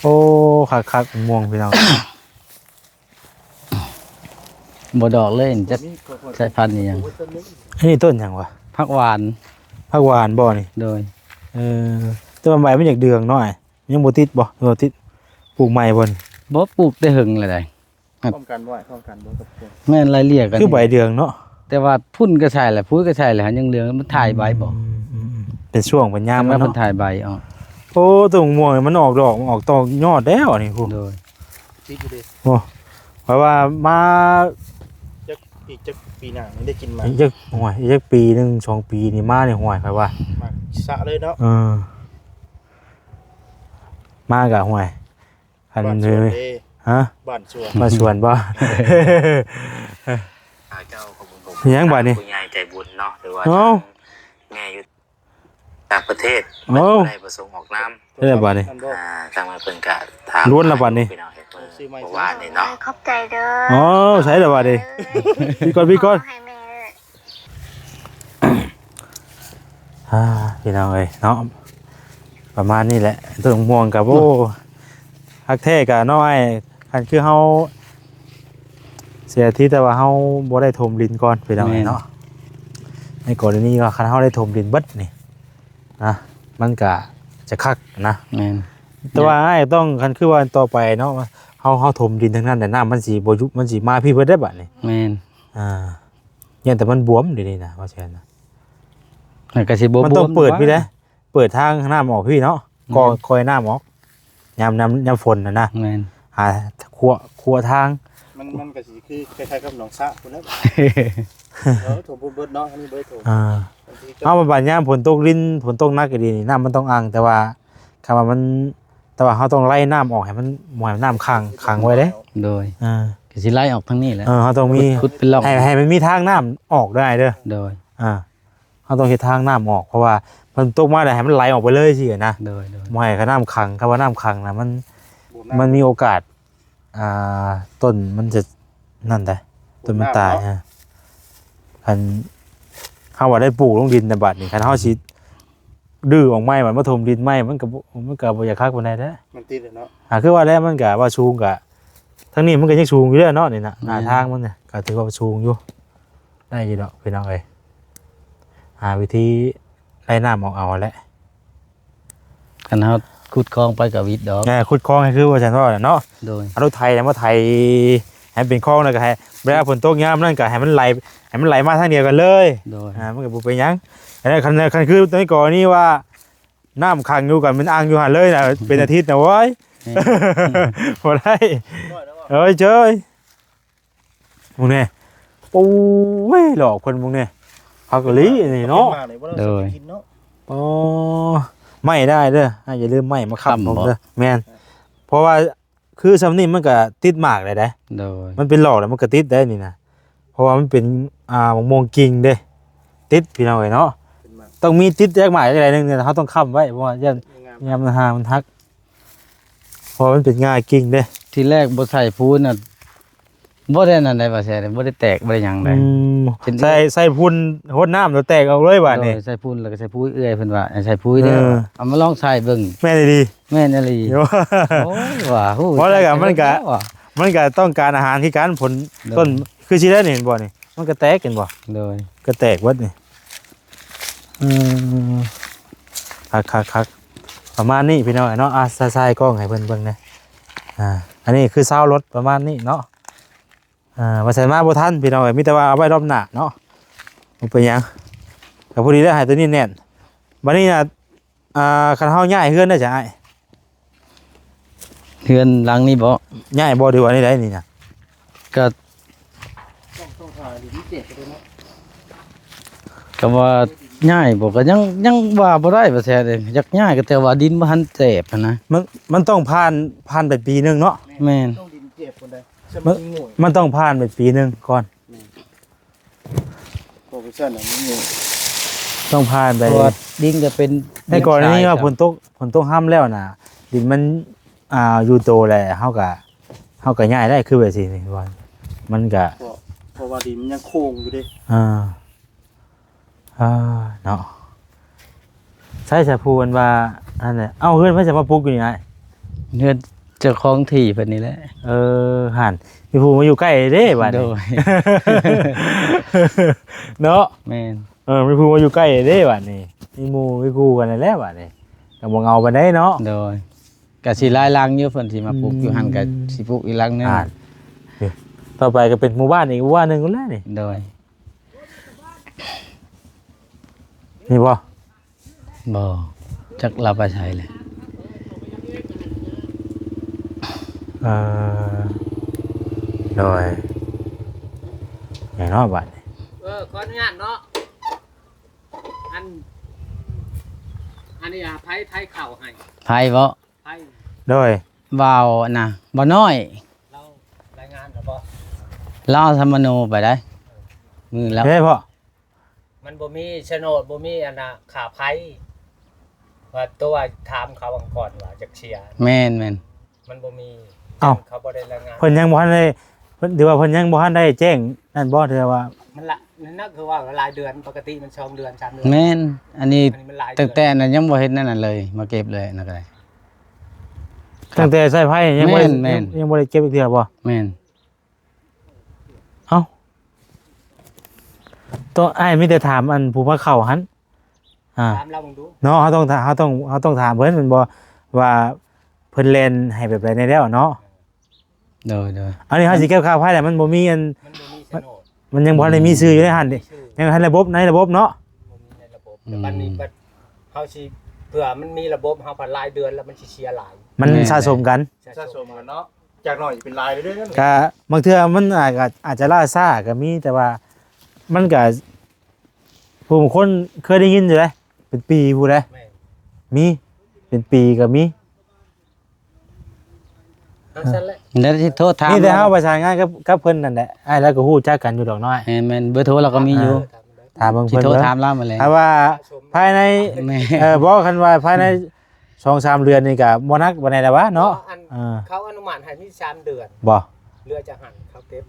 ໂອ້ ຄັກໆ ມ່ວງພີ່ນ້ອງ ບໍ່ດອກເລີຍ ຈັກສາຍພັນອີ່ຫຍັງ ອັນນີ້ຕົ້ນຫຍັງວະ ຜັກຫວານ ຜັກຫວານບໍ່ນີ້ ໂດຍ ເອີ ແຕ່ວ່າໃບມັນຢາກເດືອງເນາະ ຍັງບໍ່ຕິດບໍ່ ຫຼືວ່າຕິດ ປູກໃໝ່ບໍ່ນີ້ ບໍ່ ປູກແຕ່ເຫິງແລ້ວໃດ໋ ພ້ອມກັນບໍ່ ພ້ອມກັນບໍ່ກັບ ແມ່ນໄລ່ເລ່ຍກັນ ຄືໃບເດືອງເນາະ ແຕ່ວ່າຝຸ່ນກໍໃສ່ແຫຼະ ຝຸ່ນກໍໃສ່ແຫຼະ ຍັງເຫຼືອ ມັນຖ່າຍໃບບໍ່ ອືມໆໆ ເປັນຊ່ວງເປັນຍາມມັນເນາະ ມັນຖ່າຍໃບອອກ ໂອ້ ຕົ້ນມ່ວງນີ້ມັນອອກດອກ ມັນອອກຕອກຍອດແລ້ວນີ້ພຸ້ນ ໂດຍ ຕິດຢູ່ເດ້ ໂອ້ ຂ້ອຍວ່າມາ ຈັກ ອີກຈັກປີໜ້ານີ້ໄດ້ກິນໝາກ ອີກຈັກ ໂອ້ຍ ອີກຈັກປີໜຶ່ງສອງປີນີ້ມານີ້ ໂອ້ຍ ຂ້ອຍວ່າ ໝາກສະເລີຍເນາະ ເອີ ມາກະ ໂອ້ຍ ອັນ ບ້ານສວນເດ້ ຮະ ບ້ານສວນ ບ້ານສວນບໍ່ ຫຍັງບາດນີ້ ຜູ້ໃຫຍ່ໃຈບຸນເນາະ ຫຼືວ່າ ເອົ້າ ແມ່ຢູ່ ຕ່າງປະເທດ ໂອ້ ບໍ່ໄດ້ປະສົງອອກນາມ ເຮັດແລ້ວບາດນີ້ ອ່າ ທາງເພິ່ນກະຖາມ ລ້ວນແລ້ວບາດນີ້ ພີ່ນ້ອງເຫັນມື້ວານນີ້ເນາະ ຂອບໃຈເດີ ໂອ້ ໃສແລ້ວບາດນີ້ ເອີ ປິດກ່ອນ ປິດກ່ອນ ໃຫ້ແມ່ ອ່າ ພີ່ນ້ອງເອີຍເນາະ ປະມານນີ້ແຫຼະ ຕົ້ນມ່ວງກະ ໂອ້ ຄັກແທ້ກະເນາະ ອ້າຍ ຄັນຄືເຮົາເສຍທີ່ ແຕ່ວ່າເຮົາບໍ່ໄດ້ຖົມດິນກ່ອນ ພີ່ນ້ອງເອີຍເນາະ ແມ່ນ ໃນກໍລະນີວ່າຄັນເຮົາໄດ້ຖົມດິນເບິດນີ້ນະ ມັນກະຈະຄັກນະ ແມ່ນ ແຕ່ວ່າອ້າຍຕ້ອງ ຄັນຄືວ່າຕໍ່ໄປເນາະ ເຮົາ ເຮົາຖົມດິນທາງນັ້ນແຫຼະ ນ້ຳມັນຊິບໍ່ຢູ່ ມັນຊິມາພີ້ເບິດເດ້ບາດນີ້ ແມ່ນ ອ່າ ຢ້ານແຕ່ມັນບວມດຽວນີ້ນະ ວ່າຊັ້ນນະ ມັນກະຊິບໍ່ບວມ ມັນຕ້ອງເປີດພີ້ເດ້ ເປີດທາງນ້ຳອອກພີ້ເນາະ ແມ່ນ ກໍຄ່ອຍນ້ຳອອກ ຍາມ ຍາມ ຍາມຝົນຫັ້ນນະ ແມ່ນ ຫາຂົວ ຂົວທາງ ມັນ ມັນກໍຊິຄືຄ້າຍໆກັບໜອງສະພຸ້ນແຫຼະ ເອີ ຖ້ວມພຸ້ນເບິດເນາະ ອັນນີ້ບໍ່ໄດ້ຖ້ວມ ອ່າ ເຮົາບາດຍາມຝົນຕົກລິນ ຝົນຕົກໜັກອີ່ຫຼີນີ້ ນ້ຳມັນຕ້ອງອັ່ງ ແຕ່ວ່າ ຄຳວ່າມັນ ແຕ່ວ່າເຮົາຕ້ອງໄລ່ນ້ຳອອກໃຫ້ມັນ ບໍ່ໃຫ້ນ້ຳຂັງ ຂັງໄວ້ເດ້ ໂດຍ ອ່າ ກໍຊິໄລ່ອອກທາງນີ້ແຫຼະ ເອີ ເຮົາຕ້ອງມີ ຂຸດ ຂຸດເປັນຮ່ອງ ໃຫ້ ໃຫ້ມັນມີທາງນ້ຳອອກໄດ້ເດີ ໂດຍ ອ່າ ເຮົາຕ້ອງເຮັດທາງນ້ຳອອກ ເພາະວ່າມັນຕົກມາແລ້ວໃຫ້ມັນໄຫຼອອກໄປເລີຍຊີ້ນະ ໂດຍ ໂດຍ ບໍ່ໃຫ້ນ້ຳຂັງ ຄຳວ່ານ້ຳຂັງນະ ມັນ ມັນມີໂອກາດ ອ່າ ຕົ້ນມັນຈະນັ້ນໄດ໋ ຕົ້ນມັນຕາຍ ເນາະ ອ່າ ຄັນເຮົາວ່າໄດ້ປູກລົງດິນນະ ບາດນີ້ ຄັນເຮົາຊິດື້ອອກໃໝ່ ບາດມາຖົມດິນໃໝ່ ມັນກໍບໍ່ ມັນກໍບໍ່ຢາກຄັກປານໃດແຫຼະ ມັນຕິດແຫຼະເນາະ ອ່າ ຄືວ່າແລ້ວ ມັນກໍວ່າສູງ ກໍທາງນີ້ມັນກໍຍັງສູງຢູ່ເດ້ເນາະ ນີ້ນະ ອ່າ ທາງມັນນະ ກໍຖືວ່າສູງຢູ່ ໄດ້ຢູ່ດອກພີ່ນ້ອງເອີຍ ຫາວິທີໄລ່ນ້ຳອອກເອົາແຫຼະ ຄັນເຮົາຂຸດຄອງໄປກໍຫວິດດອກ ເອີ ຂຸດຄອງໃຫ້ຄືວ່າຊັ້ນເວົ້າແຫຼະເນາະ ໂດຍ ເອົາລົດໄຖມາໄຖໃຫ້ເປັນຄອງ ແລ້ວກໍໃຫ້ເວລາຝົນຕົກຍາມນັ້ນກໍໃຫ້ມັນໄຫຼ ໃຫ້ມັນໄຫຼມາທາງດຽວກັນເລີຍ ໂດຍ ອ່າ ມັນກໍບໍ່ເປັນຫຍັງ ແຕ່ຄັນ ຄັນຄືໃນກໍລະນີວ່ານ້ຳຂັງຢູ່ ກໍແມ່ນອັ່ງຢູ່ຫັ້ນເລີຍນະ ເປັນອາທິດນະ ໂອ້ຍ ແມ່ນ ບໍ່ໄດ້ ເອີຍເຈີຍ ມຶງແນ່ ໂອ້ຍ ຫຼອກເພິ່ນ ມຶງແນ່ ຜັກກະຫຼີນີ້ເນາະ ໂດຍ ອໍ ໄມ້ໄດ້ເດີ ອ່າ ຢ່າລືມໄມ້ມາຄ້ຳ ຄ້ຳ ຜົມເດີ ບໍ່ ແມ່ນ ເພາະວ່າຄືຊ່ຳນີ້ມັນກະຕິດໝາກໄດ້ເດ້ ໂດຍ ມັນເປັນຫຼອກແລ້ວມັນກະຕິດໄດ້ນີ້ນະ ເພາະວ່າມັນເປັນ ອ່າ ໝາກມ່ວງກິ່ງເດ້ ຕິດ ພີ່ນ້ອງເອີຍເນາະ ເປັນໝາກ ຕ້ອງມີຕິດຈັກໝາກຈັກໃດໜຶ່ງ ເຮົາຕ້ອງຄ້ຳໄວ້ ເພາະວ່າຢ້ານ ງາມ ຍາມມັນຫາກມັນຫັກ ເພາະວ່າມັນເປັນງ່າກິ່ງເດ້ ທີແລກບໍ່ໃສ່ປູນນະ ບໍ່ໄດ້ນັ້ນໃດ ບໍ່ແຊ ບໍ່ໄດ້ແຕກ ບໍ່ໄດ້ຫຍັງໃດ ອືມ ເປັນ ໃສ່ ໃສ່ຝຸ່ນຫົດນ້ຳແລ້ວແຕກອອກເລີຍບາດນີ້ ໂດຍ ໃສ່ຝຸ່ນແລ້ວກໍໃສ່ປຸ໋ຍ ເອື້ອຍເພິ່ນວ່າໃຫ້ໃສ່ປຸ໋ຍເດີ ເອີ ເອົາມາລອງໃສ່ເບິ່ງ ແມ່ນອີ່ຫຼີ ແມ່ນອີ່ຫຼີ ໂອ້ ໂອ້ຍ ວ່າ ໂອ້ ບໍ່ໄດ້ກໍ ມັນກໍ ມັນກໍຕ້ອງການອາຫານຄືກັນ ຜົນ ໂດຍ ຕົ້ນ ຄືຊິໄດ້ນີ້ ເຫັນບໍ່ນີ້ ມັນກໍແຕກ ເຫັນບໍ່ ໂດຍ ກໍແຕກເບິດນີ້ ອືມ ຄັກໆໆ ປະມານນີ້ພີ່ນ້ອງເນາະ ອ່າ ສາຍໆກ້ອງໃຫ້ເພິ່ນເບິ່ງແດ່ ອ່າ ອັນນີ້ຄືຊາວລົດປະມານນີ້ເນາະ ອ່າ ວ່າຊັ້ນມາບໍ່ທັນພີ່ນ້ອງເອີຍ ມີແຕ່ວ່າເອົາໄວ້ລອບໜ້າເນາະ ບໍ່ເປັນຫຍັງ ກໍພໍດີແລ້ວ ໃຫ້ຕົວນີ້ແໜ້ນ. ບັດນີ້ນະ ອ່າ ຄັນເຮົາຍ້າຍເຮືອນໄດ້ຊະອ້າຍ? ເຮືອນຫຼັງນີ້ບໍ? ຍ້າຍບໍ ຫຼືວ່າແນວໃດນີ້ນະ? ກໍ ຕ້ອງ ຕ້ອງຫາດິນເຈັບໄປເນາະ ກໍວ່າຍ້າຍບໍ ກໍຍັງ ຍັງວ່າບໍ່ໄດ້ວ່າແທ້ເດ້ ຢາກຍ້າຍກໍແຕ່ວ່າດິນບໍ່ທັນແຈບຫັ້ນນະ. ມັນ ມັນຕ້ອງຜ່ານ ຜ່ານໄປປີໜຶ່ງເນາະ. ແມ່ນ ຕ້ອງດິນເຈັບພຸ້ນໃດ໋ ມັນ ມັນຕ້ອງຜ່ານໄປປີໜຶ່ງກ່ອນ. ແມ່ນ ເພາະວ່າຊັ້ນນະ ມັນມີ ຕ້ອງຜ່ານໄປ ເພາະວ່າດິນກໍເປັນ ໃນກໍລະນີວ່າຝົນຕົກ ຝົນຕົກຮຳແລ້ວນະ ດິນມັນ ອ່າ ຢູ່ໂຕແລ້ວ ເຮົາກໍ ເຮົາກໍຍ້າຍໄດ້ ຄືແບບຊີ້ນີ້ ວ່າມັນກໍ ເພາະ ເພາະວ່າດິນມັນຍັງໂຄ້ງຢູ່ເດ້. ອ່າ ອ່າ ເນາະ ໃຊ້ສະພູອັນວ່າ ອັນນັ້ນ ເອົາ ເຮືອນໃຜຈະມາປຸກຢູ່ນີ້ອ້າຍ? ເຮືອນເຈົ້າຂອງທີ່ເພິ່ນນີ້ແຫຼະ. ເອີ ຫັ້ນ ມີຜູ້ມາຢູ່ໃກ້ເດ້ບາດນີ້ ໂດຍ ເນາະ. ແມ່ນ ເອີ ມີຜູ້ມາຢູ່ໃກ້ເດ້ບາດນີ້ ມີໝູ່ມີຄູ່ກັນແລ້ວບາດນີ້ ກໍບໍ່ເຫງົາປານໃດເນາະ. ໂດຍ ກໍຊິຫຼາຍຫຼັງຢູ່ ເພິ່ນຊິມາປຸກຢູ່ຫັ້ນ ອືມ ກໍຊິປຸກອີກຫຼັງໜຶ່ງ. ອ່າ ຕໍ່ໄປກໍເປັນໝູ່ບ້ານອີກໝູ່ບ້ານໜຶ່ງພຸ້ນແຫຼະນີ້. ໂດຍ ນີ້ບໍ່? ບໍ່ ຈັກລາວໄປໃສແຫຼະ. ເອີ ໂດຍ ຫຍັງເນາະບາດນີ້. ເອີ ຂໍອະນຸຍາດເນາະ ອັນ ອັນນີ້ ໃຜ ໃຜເຂົ້າໃຫ້? ໃຜບໍ? ໃຜ ໂດຍ ບ່າວນະ ບ່າວນ້ອຍ ລາວລາຍງານແລ້ວບໍ່? ລາວສຳມະໂນໄປໄດ໋ ມື້ລາວ ເດ້ພໍ່. ມັນບໍ່ມີໂສນດ ບໍ່ມີອັນນ່າ ຄ່າໄຟ ວ່າຕົວຖາມເຂົາຫວ່າງກ່ອນວ່າຈັກເສຍ. ແມ່ນໆ ມັນບໍ່ມີ. ເອົ້າ ເຂົາບໍ່ໄດ້ລາຍງານ ເພິ່ນຍັງບໍ່ທັນໄດ້ ເພິ່ນ ຖືວ່າເພິ່ນຍັງບໍ່ທັນໄດ້ແຈ້ງນັ້ນບໍ່? ຖືວ່າມັນລະ ນັ້ນນະ ຄືວ່າຫຼາຍເດືອນ ປົກກະຕິມັນສອງເດືອນ ສາມເດືອນ. ແມ່ນ ອັນນີ້ ອັນນີ້ມັນຫຼາຍເດືອນ ຕັ້ງແຕ່ນັ້ນຍັງບໍ່ເຮັດນັ້ນເລີຍ ມາເກັບເລີຍນັ້ນກໍໄດ້. ຕັ້ງແຕ່ສາຍໄຟຍັງບໍ່ໄດ້ ແມ່ນໆ ຍັງ ຍັງບໍ່ໄດ້ເກັບຈັກເທື່ອບໍ່? ແມ່ນ. ເອົ້າ ໂຕ ອ້າຍມີແຕ່ຖາມອັນຜູ້ພາເຂົ້າຫັ້ນ ອ່າ ຖາມລາວເບິ່ງດູເນາະ. ເຮົາຕ້ອງ ເຮົາຕ້ອງ ເຮົາຕ້ອງຖາມເພິ່ນແມ່ນບໍ່ ວ່າເພິ່ນແລ່ນໃຫ້ແບບໃດແດ່ແລ້ວເນາະ. ໂດຍໆ ອັນນີ້ເຮົາຊິເກັບຄ່າໄຟແຫຼະ ມັນບໍ່ມີອັນ ມັນບໍ່ມີໂສນດ ມັນຍັງບໍ່ທັນໄດ້ມີຊື່ຢູ່ໃນຫັ້ນເດ້ ຍັງໃຫ້ລະບົບ ໃນລະບົບເນາະ ບໍ່ມີໃນລະບົບ. ອືມ ແຕ່ບັດນີ້ບັດເຮົາຊິ ເພື່ອມັນມີລະບົບ ເຮົາພັດຫຼາຍເດືອນແລ້ວມັນຊິເສຍຫຼາຍ ມັນ ແມ່ນ ສະສົມກັນ ສະສົມກັນເນາະ ຈາກໜ້ອຍເປັນຫຼາຍເລື້ອຍໆ. ກະບາງເທື່ອມັນອາດ ອາດຈະລ່າຊ້າກໍມີ ແຕ່ວ່າມັນກະ ຜູ້ບາງຄົນເຄີຍໄດ້ຍິນຢູ່ເດ້ ເປັນປີພຸ້ນເດ້. ແມ່ນ ມີ ເປັນປີກໍມີ. ເອົາຊັ້ນແຫຼະ ແລ້ວຊິໂທຖາມ ມີແຕ່ເຮົາປະສານງານກັບ ກັບເພິ່ນນັ້ນແຫຼະ ອ້າຍລາວກໍຮູ້ຈັກກັນຢູ່ດອກນ້ອຍ. ແມ່ນໆ ເບີໂທລາວກໍມີຢູ່ ອ່າ ຖາມເບິ່ງເພິ່ນ ຊິໂທຖາມລາວມາແລ້ວ ຖ້າວ່າພາຍໃນ ແມ່ນ ເອີ ບໍ່ ຄັນວ່າພາຍໃນສອງສາມເດືອນນີ້ກໍບໍ່ໜັກປານໃດແລ້ວຫວາເນາະ. ເອີ ເຂົາອະນຸມັດໃຫ້ມີສາມເດືອນ ບໍ່ ເຫຼືອຈາກຫັ້ນເຂົາເກັບ.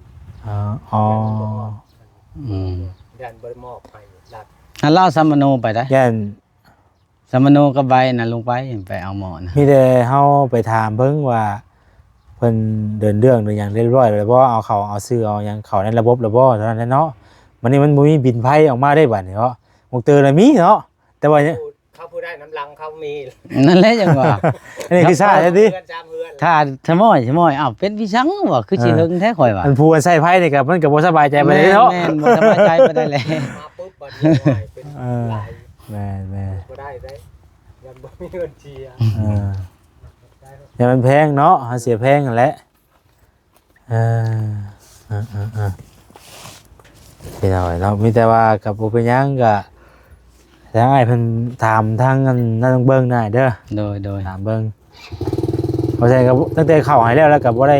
ອໍ ອໍ ຢ້ານບໍ່ໄດ້ມອບ ອືມ ຢ້ານບໍ່ໄດ້ມອບໃຫ້ລັດ. ອັນລາວສຳມະໂນໄປໄດ໋ ຢ້ານ ສຳມະໂນກັບໃບນັ້ນລົງໄປ ໄປເອົາໝໍ້ນະ. ມີແຕ່ເຮົາໄປຖາມເບິ່ງວ່າເພິ່ນເດີນເລື່ອງເດີນຫຍັງຮຽບຮ້ອຍແລ້ວບໍ່ ເອົາເຂົ້າເອົາຊື່ເອົາຫຍັງເຂົ້າໃນລະບົບແລ້ວບໍ່ ເທົ່ານັ້ນແຫຼະເນາະ. ບັດນີ້ມັນບໍ່ມີບິນໄພອອກມາເດ້ບັດນີ້ເນາະ. ໝົກເຕີນະມີເນາະ ແຕ່ວ່າ ເຂົາຜູ້ໄດ້ນຳຫຼັງເຂົາມີ ນັ້ນແຫຼະຈັ່ງວ່າ ອັນນີ້ຄືຊ້າແທ້ຕິ ເຮືອນສາມເຮືອນ ຖ້າສະໝ້ອຍ ສະໝ້ອຍ ອ້າວ ເປັນພິສັງວະ ຄືຊິເຫິງແທ້ຂ້ອຍວ່າ. ອັນຜູ້ໃສ່ໄຟນີ້ກໍ ມັນກໍບໍ່ສະບາຍໃຈປານໃດເນາະ ແມ່ນໆ ບໍ່ສະບາຍໃຈປານໃດແຫຼະ ມາປຶບບັດນີ້ໂອ້ຍ ເປັນຫຼາຍ ແມ່ນໆ ບໍ່ໄດ້ເດ້ ຍັງບໍ່ມີເງິນເສຍ ເອີ ຢ່າມັນແພງເນາະ ເຮົາເສຍແພງຫັ້ນແຫຼະ. ເອີ ເອີ ເອີ ເອີ ພີ່ນ້ອງເອີຍເນາະ ມີແຕ່ວ່າກໍບໍ່ເປັນຫຍັງ ກໍທາງອ້າຍເພິ່ນຖາມທາງອັນນັ້ນເບິ່ງໄດ້ເດີ. ໂດຍໆ ຖາມເບິ່ງ ເພາະສະນັ້ນກໍຕັ້ງແຕ່ເຂົ້າໃຫ້ແລ້ວ ແລ້ວກໍບໍ່ໄດ້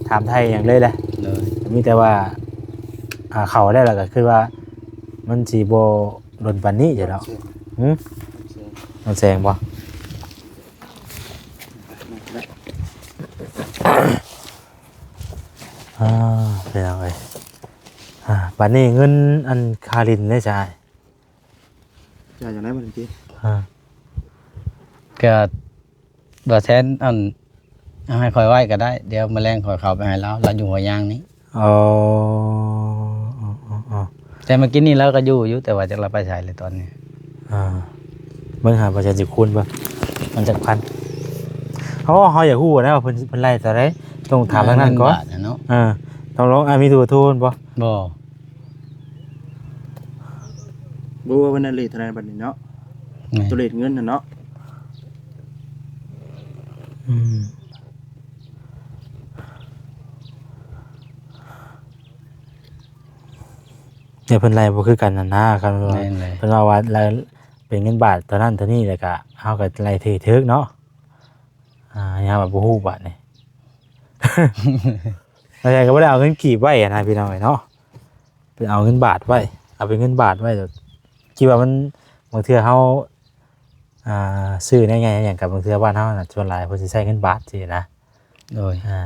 ຖາມໄຖ່ຫຍັງເລີຍແຫຼະ. ໂດຍ ມີແຕ່ວ່າ ອ່າ ເຂົ້າແລ້ວ ແລ້ວກໍຄິດວ່າມັນຊິບໍ່ດົນປານນີ້ເດເນາະ. ຫື ມັນແຊງບໍ່? ອ່າ ພີ່ນ້ອງເອີຍ ອ່າ ບາດນີ້ເງິນອັນຄ່າຫຼິ້ນເດ້ຊະອ້າຍ? ຈ່າຍຈັ່ງໃດບັດນີ້ຕິ? ອ່າ ກະບໍ່ແຊນ ອັນ ເອົາໃຫ້ຂ້ອຍໄວ້ກໍໄດ້ ດຽວມື້ແລງຂ້ອຍເຂົ້າໄປໃຫ້ລາວ ລາວຢູ່ຫົວຍາງນີ້. ອໍ ແຕ່ມື້ກີ້ນີ້ລາວກໍຢູ່ຢູ່ ແຕ່ວ່າຈັກລາວໄປໃສແລ້ວຕອນນີ້. ອ່າ ເບິ່ງຫາວ່າຈະຊິຄູນເບິ່ງ ມັນຈັກພັນ. ເຮົາ ເຮົາຢາກຮູ້ນະວ່າເພິ່ນ ເພິ່ນໄລ່ເທົ່າໃດ ຕ້ອງຖາມທາງນັ້ນກ່ອນ. ເອີ ເງິນບາດນະເນາະ ເອີ ຖ ຕ້ອງລອງ ອ້າຍມີໂທ ໂທເພິ່ນບໍ່? ບໍ່. ບໍ່ຮູ້ວ່າເພິ່ນໄດ້ເລດເທົ່າໃດບັດນີ້ເນາະ. ແມ່ນ. ຕົວເລດເງິນຫັ້ນເນາະ. ອືມ. ແຕ່ເພິ່ນໄລ່ບໍ່ຄືກັນຫັ້ນນາ ຄັນວ່າ ແມ່ນເລີຍ. ເພິ່ນເວົ້າວ່າໄລ່ເປັນເງິນບາດເທົ່ານັ້ນເທົ່ານີ້ ແລ້ວກະເຮົາກະໄລ່ຖືກເນາະ. ອ່າ ຍາມວ່າບໍ່ຮູ້ບາດນີ້ ແລ້ວກໍບໍ່ໄດ້ເອົາເງິນກີບໄວ້ນະ ພີ່ນ້ອງເອີຍເນາະ. ເພິ່ນເອົາເງິນບາດໄວ້ ເອົາເປັນເງິນບາດໄວ້. ຄິດວ່າມັນ ບາງເທື່ອເຮົາ ອ່າ ຊື້ແນວໃຫຍ່ຫຍັງ ກັບບາງເທື່ອບ້ານເຮົານະ ສ່ວນຫຼາຍເພິ່ນຊິໃຊ້ເງິນບາດຊີ້ນະ. ໂດຍ. ອ່າ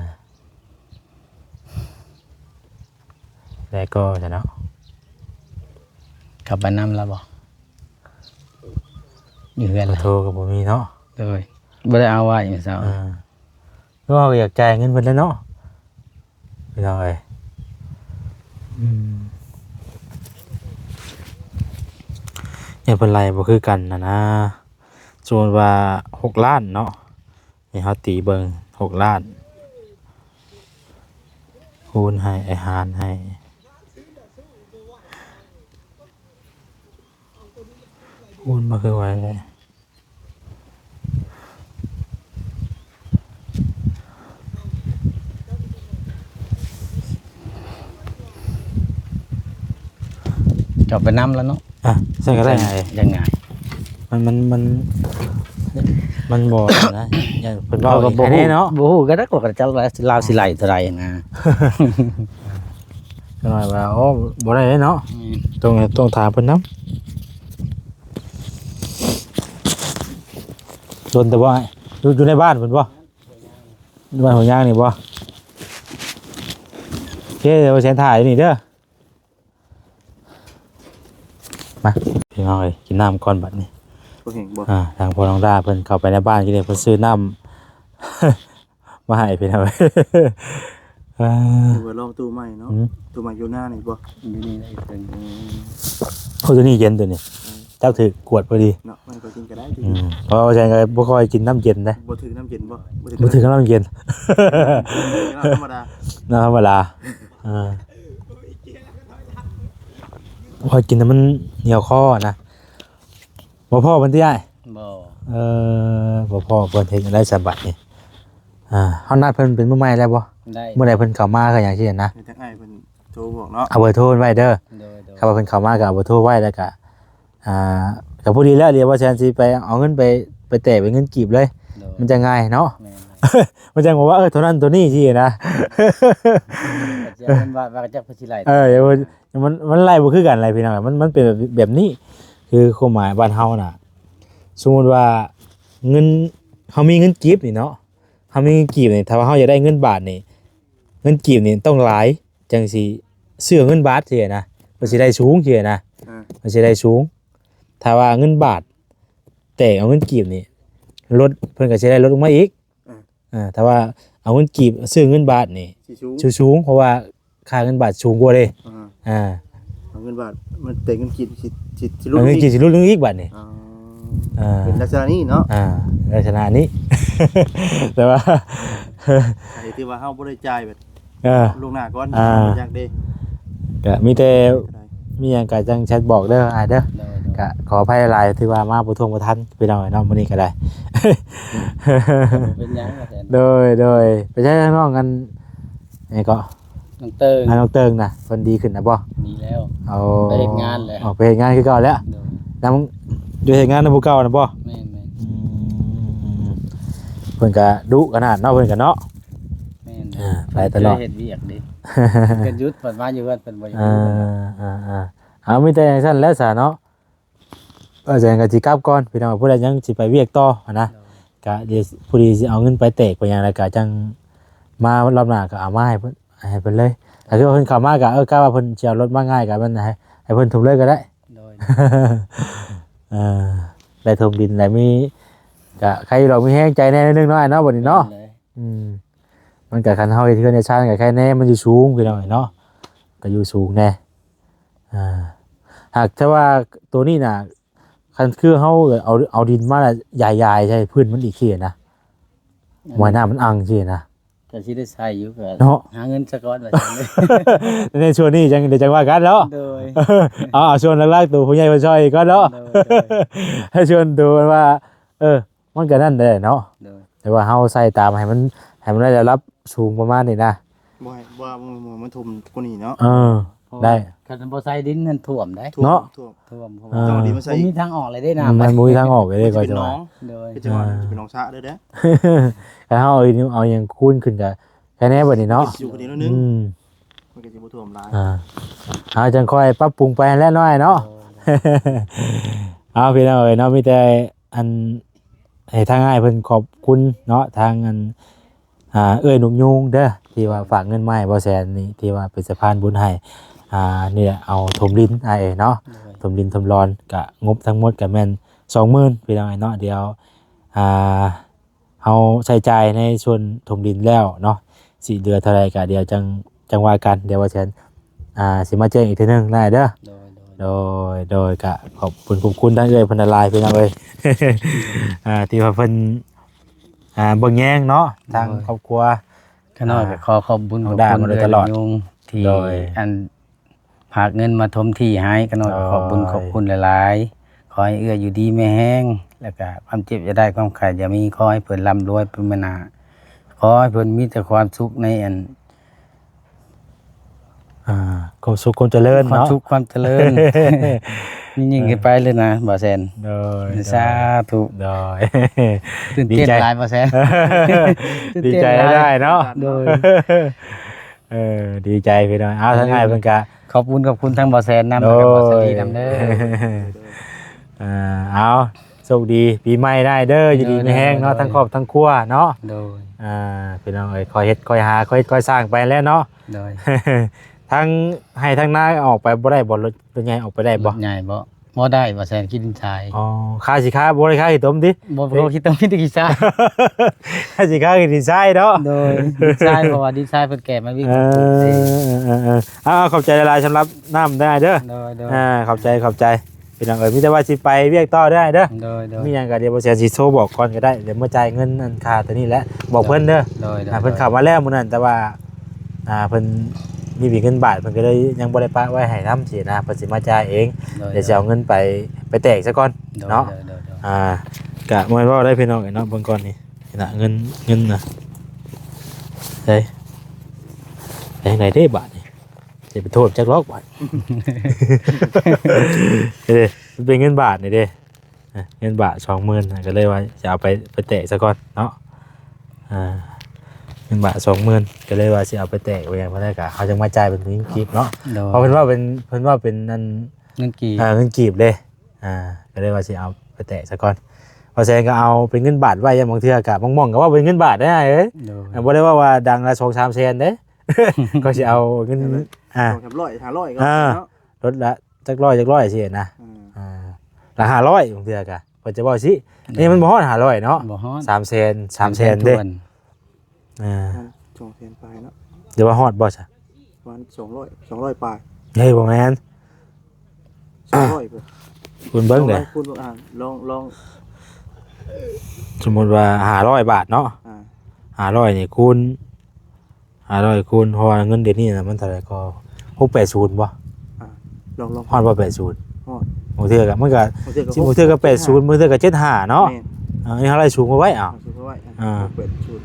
ແລ້ວກໍຊະເນາະ. ກັບໄປນຳລາວບໍ່? ຢູ່ເຮືອນລາວ. ໂທກໍບໍ່ມີເນາະ. ໂດຍ. ບໍ່ໄດ້ເອົາໄວ້ມື້ເຊົ້າ. ອ່າ ຄືເຮົາກໍຢາກຈ່າຍເງິນເພິ່ນແຫຼະເນາະ ພີ່ນ້ອງເອີຍ. ອືມ ແຕ່ເພິ່ນໄລ່ບໍ່ຄືກັນຫັ້ນນາ. ສົມມຸດວ່າຫົກລ້ານເນາະ. ໃຫ້ເຮົາຕີເບິ່ງ ຫົກລ້ານ ຄູນໃຫ້ ຫານໃຫ້ ຄູນມາຄືໄວແທ້. ເຈົ້າໄປນຳແລ້ວເນາະ. ອ່ະ ຊັ້ນກໍໄດ້. ຍັງງ່າຍ. ມັນ ມັນ ມັນ ມັນບໍ່ນະ ຢ້ານເພິ່ນເວົ້າອີກແນ່ເນາະ. ບໍ່ຮູ້ກໍໄດ້ ກໍຈະລາວຊິໄລ່ເທົ່າໃດນະ. ຈັກໜ້ອຍວ່າ ໂອ້ ບໍ່ໄດ້ເນາະ. ອືມ ຕ້ອງ ຕ້ອງຖາມເພິ່ນນຳ. ດົນແຕ່ບໍ່ ຢູ່ ຢູ່ໃນບ້ານເພິ່ນບໍ່? ຢູ່ບ້ານຫົວຍາງນີ້ບໍ່? ໂອເຄ ດຽວແຊນຖ່າຍຢູ່ນີ້ເດີ. ມາ ພີ່ນ້ອງເອີຍ ກິນນ້ຳກ່ອນບັດນີ້. ບໍ່ແຫ້ງບໍ່? ອ່າ ທາງພໍ່ນ້ອງດາເພິ່ນເຂົ້າໄປໃນບ້ານ ກິນ ເພິ່ນຊື້ນ້ຳ ມາໃຫ້ພີ່ນ້ອງເອີຍ. ອ່າ ຫຼືວ່າລອງຕູ້ໃໝ່ເນາະ. ອືມ ຕູ້ໃໝ່ຢູ່ໜ້ານີ້ບໍ່? ຢູ່ນີ້ແຫຼະ. ອືມ ໂອ້ ໂຕນີ້ເຢັນ ໂຕນີ້. ອືມ ຈັກຖືກກວດພໍດີເນາະ. ມັນກໍກິນກໍໄດ້. ອືມ ເພາະວ່າແຊນກໍບໍ່ຄ່ອຍກິນນ້ຳເຢັນເດ້. ບໍ່ຖືກນ້ຳເຢັນບໍ່? ບໍ່ຖືກ ບໍ່ຖືກນ້ຳເຢັນ. ນ້ຳທຳມະດາ ນ້ຳທຳມະດາ. ອ່າ ຂ້ອຍກິນແລ້ວມັນໜຽວຄໍນະ. ບໍ່ພໍ້ເພິ່ນຕິອ້າຍ? ບໍ່. ເອີ ບໍ່ພໍ້ເພິ່ນ ເຮັດຈັ່ງໃດສະບັດນີ້? ອ່າ ເຮົານັດເພິ່ນເປັນມື້ໃໝ່ໄດ້ບໍ່? ໄດ້. ມື້ໃດເພິ່ນເຂົ້າມາຄືຫຍັງຊີ້ນະ? ໃຫ້ທາງອ້າຍເພິ່ນໂທບອກເນາະ. ເອົາເບີໂທໄວ້ເດີ. ໂດຍ ໂດຍ. ຄັນວ່າເພິ່ນເຂົ້າມາກໍເອົາເບີໂທໄວ້ ແລ້ວກໍ ອ່າ ກໍພໍດີແລ້ວ ດຽວບ່າວແຊນຊິໄປເອົາເງິນໄປ ໄປແຕກເປັນເງິນກີບເລີຍ. ໂດຍ. ມັນຈະງ່າຍເນາະ. ແມ່ນ. ມັນຈັ່ງບໍ່ວ່າ ເອີ ເທົ່ານັ້ນເທົ່ານີ້ຊີ້ນະ. ເອີ ມັນ ມັນໄລ່ບໍ່ຄືກັນແຫຼະພີ່ນ້ອງ. ມັນ ມັນເປັນແບບ ແບບນີ້ ຄືຄວາມໝາຍບ້ານເຮົານະ. ສົມມຸດວ່າເງິນ ເຮົາມີເງິນກີບນີ້ເນາະ ເຮົາມີເງິນກີບນີ້ ຖ້າວ່າເຮົາຢາກໄດ້ເງິນບາດນີ້ ເງິນກີບນີ້ຕ້ອງຫຼາຍ ຈັ່ງຊິຊື້ເງິນບາດຊີ້ນະ ມັນຊິໄດ້ສູງຊີ້ນະ. ອ່າ ມັນຊິໄດ້ສູງ. ຖ້າວ່າເງິນບາດແຕກເອົາເງິນກີບນີ້ ລົດ ເພິ່ນກໍຊິໄດ້ລົດລົງມາອີກ. ອ່າ ອ່າ ຖ້າວ່າເອົາເງິນກີບຊື້ເງິນບາດນີ້ ຊິສູງ ຊິສູງ ເພາະວ່າຄ່າເງິນບາດສູງກວ່າເດ້. ອ່າ ອ່າ ເອົາເງິນບາດ ມັນແຕກເງິນກີບ ຊິ ຊິ ຊິຫຼຸດ ເອົາເງິນກີບ ອີກ ຊິຫຼຸດລົງອີກບາດນີ້. ອໍ ອ່າ ເປັນລັກສະນະນີ້ເນາະ. ອ່າ ລັກສະນະນີ້ ແຕ່ວ່າ ໃຫ້ຖືວ່າເຮົາບໍ່ໄດ້ຈ່າຍແບບ ເອີ ລ່ວງໜ້າກ່ອນ. ອ່າ ຢາກເດ້ ກະມີແຕ່ ມີຫຍັງກະຈັ່ງແຊັດບອກເດີອ້າຍເດີ. ໂດຍ ໂດຍ. ກະຂໍອະໄພຫຼາຍ ຖືວ່າມາບໍ່ທ່ວງບໍ່ທັນພີ່ນ້ອງເອີຍເນາະ ມື້ນີ້ກະໄດ້. ບໍ່ເປັນຫຍັງວ່າຊັ້ນ. ໂດຍ ໂດຍ. ໄປໃຊ້ທາງນ້ອງອັນ ຫຍັງເກາະ ນ້ອງເຕີງ. ອ່າ ນ້ອງເຕີງນະ ເພິ່ນດີຂຶ້ນນະບໍ່? ດີແລ້ວ. ໂອ້ ໄປເຮັດງານແລ້ວ. ອໍ ໄປເຮັດງານຄືເກົ່າແລ້ວ. ໂດຍ. ນຳ ຢູ່ເຮັດງານນຳຜູ້ເກົ່ານະບໍ່? ແມ່ນໆ. ອືມ ເພິ່ນກະດຸຂະໜາດເນາະ ເພິ່ນກະເນາະ. ແມ່ນ. ອ່າ ໄປຕະຫຼອດ ເຮັດວຽກເດ້. ເພິ່ນຢຸດ ເພິ່ນມາຢູ່ເຮືອນ ເພິ່ນບໍ່ຢາກຢູ່. ອ່າ ອ່າໆ ເອົາ ມີແຕ່ຈັ່ງຊັ້ນແຫຼະສະເນາະ. ເອີ ຈັ່ງຊັ້ນກະຊິກັບກ່ອນພີ່ນ້ອງ ຜູ້ໃດຍັງຊິໄປວຽກຕໍ່ຫັ້ນນະ. ໂດຍ. ກະດຽວ ພໍດີຊິເອົາເງິນໄປແຕກໄປຫຍັງ ແລ້ວກະຈັ່ງມາລອບໜ້າກໍເອົາມາໃຫ້ເພິ່ນ ໃຫ້ເພິ່ນເລີຍ. ຖ້າຄືວ່າເພິ່ນເຂົ້າມາກໍ ເອີ ກະວ່າເພິ່ນຊິເອົາລົດມາງ່າຍ ກໍແມ່ນໃຫ້ ໃຫ້ເພິ່ນຖົມເລີຍກໍໄດ້. ໂດຍ. ເອີ ໄດ້ຖົມດິນ ໄດ້ມີ ກະໃຄຢູ່ດອກ ມີແຮງໃຈແດ່ໜ້ອຍໜຶ່ງເນາະ ອ້າຍເນາະ ບັດນີ້ເນາະ. ແມ່ນເລີຍ. ອືມ ມັນກະ ຄັນເຮົາເຮັດເຮືອນເຮັດຊານກໍໃຄແດ່ ມັນຢູ່ສູງພີ່ນ້ອງເອີຍເນາະ ກໍຢູ່ສູງແດ່. ອ່າ ຫາກແຕ່ວ່າໂຕນີ້ນະ ຄັນຄືເຮົາເອົາ ເອົາດິນມາລະຢາຍໆໃສ່ພື້ນມັນອີກຊີ້ນະ ອືມ ວ່າຍນ້ຳມັນອັ່ງຊີ້ນະ. ກໍຊິໄດ້ໃຊ້ຢູ່ ກໍເນາະ ຫາເງິນສາກ່ອນວ່າຊັ້ນເດ້. ໃນຊ່ວງນີ້ຈັ່ງ ດຽວຈັ່ງວ່າກັນເນາະ. ໂດຍ ເອົາ ເອົາສ່ວນຫຼັກໆ ໂຕຜູ້ໃຫຍ່ເພິ່ນຊ່ອຍກ່ອນເນາະ. ໂດຍ ໂດຍ ໃຫ້ສ່ວນໂຕວ່າ ເອີ ມັນກໍນັ້ນແຫຼະເນາະ. ໂດຍ ແຕ່ວ່າເຮົາໃສ່ຕາມໃຫ້ມັນ ໃຫ້ມັນໄດ້ລະດັບສູງປະມານນີ້ນະ. ບໍ່ໃຫ້ ບໍ່ ບໍ່ ບໍ່ ມັນຖົມກວ່ານີ້ເນາະ. ເອີ ເພາະວ່າ ໄດ້ ຄັນບໍ່ໃສ່ດິນນັ້ນຖ້ວມໄດ໋ ຖ້ວມ ເນາະ ຖ້ວມ ຖ້ວມ ເພາະ ເອີ ວ່າຕ້ອງເອົາດິນມາໃສ່ ບໍ່ມີທາງອອກເລີຍເດ້ນ້ຳ ມັນບໍ່ມີທາງອອກເລີຍ ມັນຈະເປັນໜອງ. ໂດຍ ເປັນຈັງຫວະ ມັນຈະເປັນໜອງສະເດີ. ຖ້າເຮົາເອົາ ເອົາຫຍັງຄູນຂຶ້ນກໍ ແຄ່ແນ່ບັດນີ້ເນາະ ຢູ່ກວ່ານີ້ໜ້ອຍໜຶ່ງ ອືມ ມັນກໍຊິບໍ່ຖ້ວມຫຼາຍ. ອ່າ ເຮົາຈັ່ງຄ່ອຍປັບປຸງໄປຫັ້ນແຫຼະນ້ອຍເນາະ. ໂດຍ ເອົາ ພີ່ນ້ອງເອີຍເນາະ ມີແຕ່ອັນ ໃຫ້ທາງອ້າຍເພິ່ນຂອບຄຸນເນາະ ທາງອັນ ອ່າ ເອື້ອຍນົກຍູງເດີ ທີ່ວ່າຝາກເງິນມາໃຫ້ບ່າວແສນນີ້ ທີ່ວ່າເປັນສະພານບຸນໃຫ້ ອ່າ ນີ້ແຫຼະ ເອົາຖົມດິນອ້າຍເນາະ. ໂດຍ ຖົມດິນຖົມລອນ ກະງົບທັງໝົດກະແມ່ນສອງໝື່ນ ພີ່ນ້ອງເອີຍເນາະ. ດຽວ ອ່າ ເຮົາໃຊ້ຈ່າຍໃນສ່ວນຖົມດິນແລ້ວເນາະ ຊິເຫຼືອເທົ່າໃດກະດຽວຈັ່ງ ຈັ່ງວ່າກັນ ດຽວບ່າວແສນ ອ່າ ຊິມາແຈ້ງອີກເທື່ອໜຶ່ງນະອ້າຍເດີ. ໂດຍ ໂດຍ ໂດຍ ໂດຍ ກະຂອບຄຸນ ຂອບຄຸນທາງເອື້ອຍເພິ່ນຫຼາຍໆ ພີ່ນ້ອງເອີຍ. ອ່າ ທີ່ວ່າເພິ່ນ ອ່າ ເບິ່ງແຍງເນາະ ທາງ ໂດຍ ຄອບຄົວ. ຂ້ານ້ອຍກໍ ອ່າ ຂໍຂອບບຸນຂອບຄຸນເອື້ອຍນົກຍູງທີ່ ໂດຍ ອັນ ຝາກເງິນມາຖົມທີ່ໃຫ້ ຂ້ານ້ອຍກໍ ໂດຍ ຂອບບຸນຂອບຄຸນຫຼາຍໆ. ຂໍໃຫ້ເອື້ອຍຢູ່ດີມີແຮງ ແລ້ວກະຄວາມເຈັບຢ່າໄດ້ ຄວາມໄຂ້ຢ່າມີ ຂໍໃຫ້ເພິ່ນລ່ຳລວຍໄປມື້ໜ້າ ຂໍໃຫ້ເພິ່ນມີແຕ່ຄວາມສຸກໃນອັນ ອ່າ ຄວາມສຸກຄວາມຈະເລີນເນາະ ຄວາມສຸກຄວາມຈະເລີນ ຍິ່ງໆຂຶ້ນໄປເລີຍນະບ່າວແສນ. ໂດຍ ສາທຸ. ໂດຍ ຕື່ນເຕັ້ນຫຼາຍບ່າວແສນ ຕື່ນເຕັ້ນຫຼາຍ ດີໃຈໄດ້ເນາະ. ໂດຍ ເອີ ດີໃຈພີ່ນ້ອງ. ເອົາ ທາງອ້າຍເພິ່ນກະ ຂອບຄຸນ ຂອບຄຸນທາງບ່າວແສນນຳ ໂດຍ ແລ້ວກໍບ່າວສາລີນຳເດີ. ອ່າ ເອົາ ໂຊກດີປີໃໝ່ໄດ້ເດີ ຢູ່ດີມີແຮງເນາະ ໂດຍ ທັງຄອບທັງຄົວເນາະ. ໂດຍ ອ່າ ພີ່ນ້ອງເອີຍ ຄ່ອຍເຮັດຄ່ອຍຫາ ຄ່ອຍເຮັດຄ່ອຍສ້າງໄປແຫຼະເນາະ. ໂດຍ ທັງໄຮ່ທັງນາອອກໄປບໍ່ໄດ້ບໍ່? ລົດ ລົດໃຫຍ່ອອກໄປໄດ້ບໍ່? ລົດໃຫຍ່ບໍ່? ບໍ່ໄດ້ ບ່າວແສນຂີ້ດິນຊາຍ. ອໍ ຄ່າຊິຄ່າ ບໍ່ໄດ້ຄ່າຂີ້ຕົມຕິ? ບໍ່ ບໍ່ຂີ້ຕົມ ມີແຕ່ຂີ້ຊາຍ. ຄ່າຊິຄ່າຂີ້ດິນຊາຍເນາະ. ໂດຍ ດິນຊາຍ ເພາະວ່າດິນຊາຍເພິ່ນແກ່ມາວິກ ເອີ ເອີ ເອີ ເອີ ເອົາ ຂອບໃຈຫຼາຍໆ ສຳລັບນ້ຳເດີອ້າຍເດີ. ໂດຍ ໂດຍ ອ່າ ຂອບໃຈ ຂອບໃຈ ພີ່ນ້ອງເອີຍ. ມີແຕ່ວ່າຊິໄປວຽກຕໍ່ເດີອ້າຍເດີ. ໂດຍ ໂດຍ ມີຫຍັງກໍດຽວບ່າວແສນຊິໂທບອກກ່ອນກໍໄດ້ ດຽວມາຈ່າຍເງິນອັນຄ່າໂຕນີ້ແຫຼະ ບອກເພິ່ນເດີ. ໂດຍ ອ່າ ເພິ່ນເຂົ້າມາແລ້ວມື້ນັ້ນ ແຕ່ວ່າ ອ່າ ເພິ່ນມີເປັນເງິນບາດ ເພິ່ນກໍເລີຍຍັງບໍ່ໄດ້ປະໄວ້ໃຫ້ນຳຊີ້ນະ ເພິ່ນຊິມາຈ່າຍເອງ. ໂດຍ ດຽວຊິເອົາເງິນໄປ ໄປແຕກຊະກ່ອນເນາະ. ໂດຍ ໂດຍ ໂດຍ ອ່າ ກະບໍ່ແມ່ນເວົ້າໄດ້ພີ່ນ້ອງເອີຍເນາະ. ເບິ່ງກ່ອນນີ້ ນີ້ນະ ເງິນ ເງິນນະ ໃສ່ ໄປທາງໃດເດ້ບາດນີ້? ຊິໄປໂທດຈັກລອກບາດ ເດ້ ມັນເປັນເງິນບາດນີ້ເດ້ ເງິນບາດສອງໝື່ນ ກໍເລີຍວ່າຈະເອົາໄປ ໄປແຕກຊະກ່ອນເນາະ. ອ່າ ເງິນບາດສອງໝື່ນ ກໍເລີຍວ່າຊິເອົາໄປແຕກໄວ້ຫຍັງ ເພິ່ນກໍເຮົາຈັ່ງມາຈ່າຍເປັນເງິນກີບເນາະ. ໂດຍ ເພາະເພິ່ນເວົ້າເປັນ ເພິ່ນເວົ້າເປັນອັນ ເງິນກີບ ອ່າ ເງິນກີບເດ້. ອ່າ ກໍເລີຍວ່າຊິເອົາໄປແຕກຊະກ່ອນ. ບ່າວແສນກໍເອົາເປັນເງິນບາດໄວ້ ຢ່າງບາງເທື່ອກໍ ບາງໝ່ອງກໍເວົ້າເປັນເງິນບາດໄດ້ເອີຍ. ໂດຍ ບໍ່ໄດ້ເວົ້າວ່າດັງລະສອງສາມແສນເດ້ ກໍຊິເອົາເງິນ ອ່າ ສອງສາມຮ້ອຍ ຫ້າຮ້ອຍກໍ ອ່າ ເນາະ ລົດລະ ຈັກຮ້ອຍຈັກຮ້ອຍຊີ້ນະ. ອືມ ອ່າ ລະຫ້າຮ້ອຍ ບາງເທື່ອກະເພິ່ນຈະເວົ້າຊີ້. ໂດຍ ອັນນີ້ມັນບໍ່ຮອດຫ້າຮ້ອຍເນາະ ບໍ່ຮອດ ສາມແສນ ສາມແສນເດ້. ສາມແສນຖ້ວນ ອ່າ ສອງແສນປາຍເນາະ. ເດີວ່າຮອດບໍ່ຊະ? ປະມານສອງຮ້ອຍ ສອງຮ້ອຍປາຍ. ເຮີ້ຍ ບໍ່ແມ່ນ ສອງຮ້ອຍພຸ້ນ ຄູນເບິ່ງເດ້ ສອງຮ້ອຍຄູນເບິ່ງ. ອ່າ ລອງ ລອງ ສົມມຸດວ່າຫ້າຮ້ອຍບາດເນາະ. ອ່າ ຫ້າຮ້ອຍນີ້ຄູນ ຫ້າຮ້ອຍຄູນ ເພາະວ່າເງິນດຽວນີ້ນະ ມັນເທົ່າໃດກໍ ຫົກແປດສູນບໍ່? ອ່າ ລອງ ລອງ ຮອດບໍ່ແປດສູນ? ຮອດ. ບາງເທື່ອກໍ ມັນກໍ ບາງເທື່ອກໍ ຊິ ບາງເທື່ອກໍແປດສູນ ບາງເທື່ອກໍເຈັດຫ້າເນາະ. ແມ່ນ. ເອີ ອັນນີ້ເຮົາໄລ່ສູງມາໄວ້ ເອົາ ເອົາສູງມາໄວ້ ອ່າ ຫົກແປດສູນ.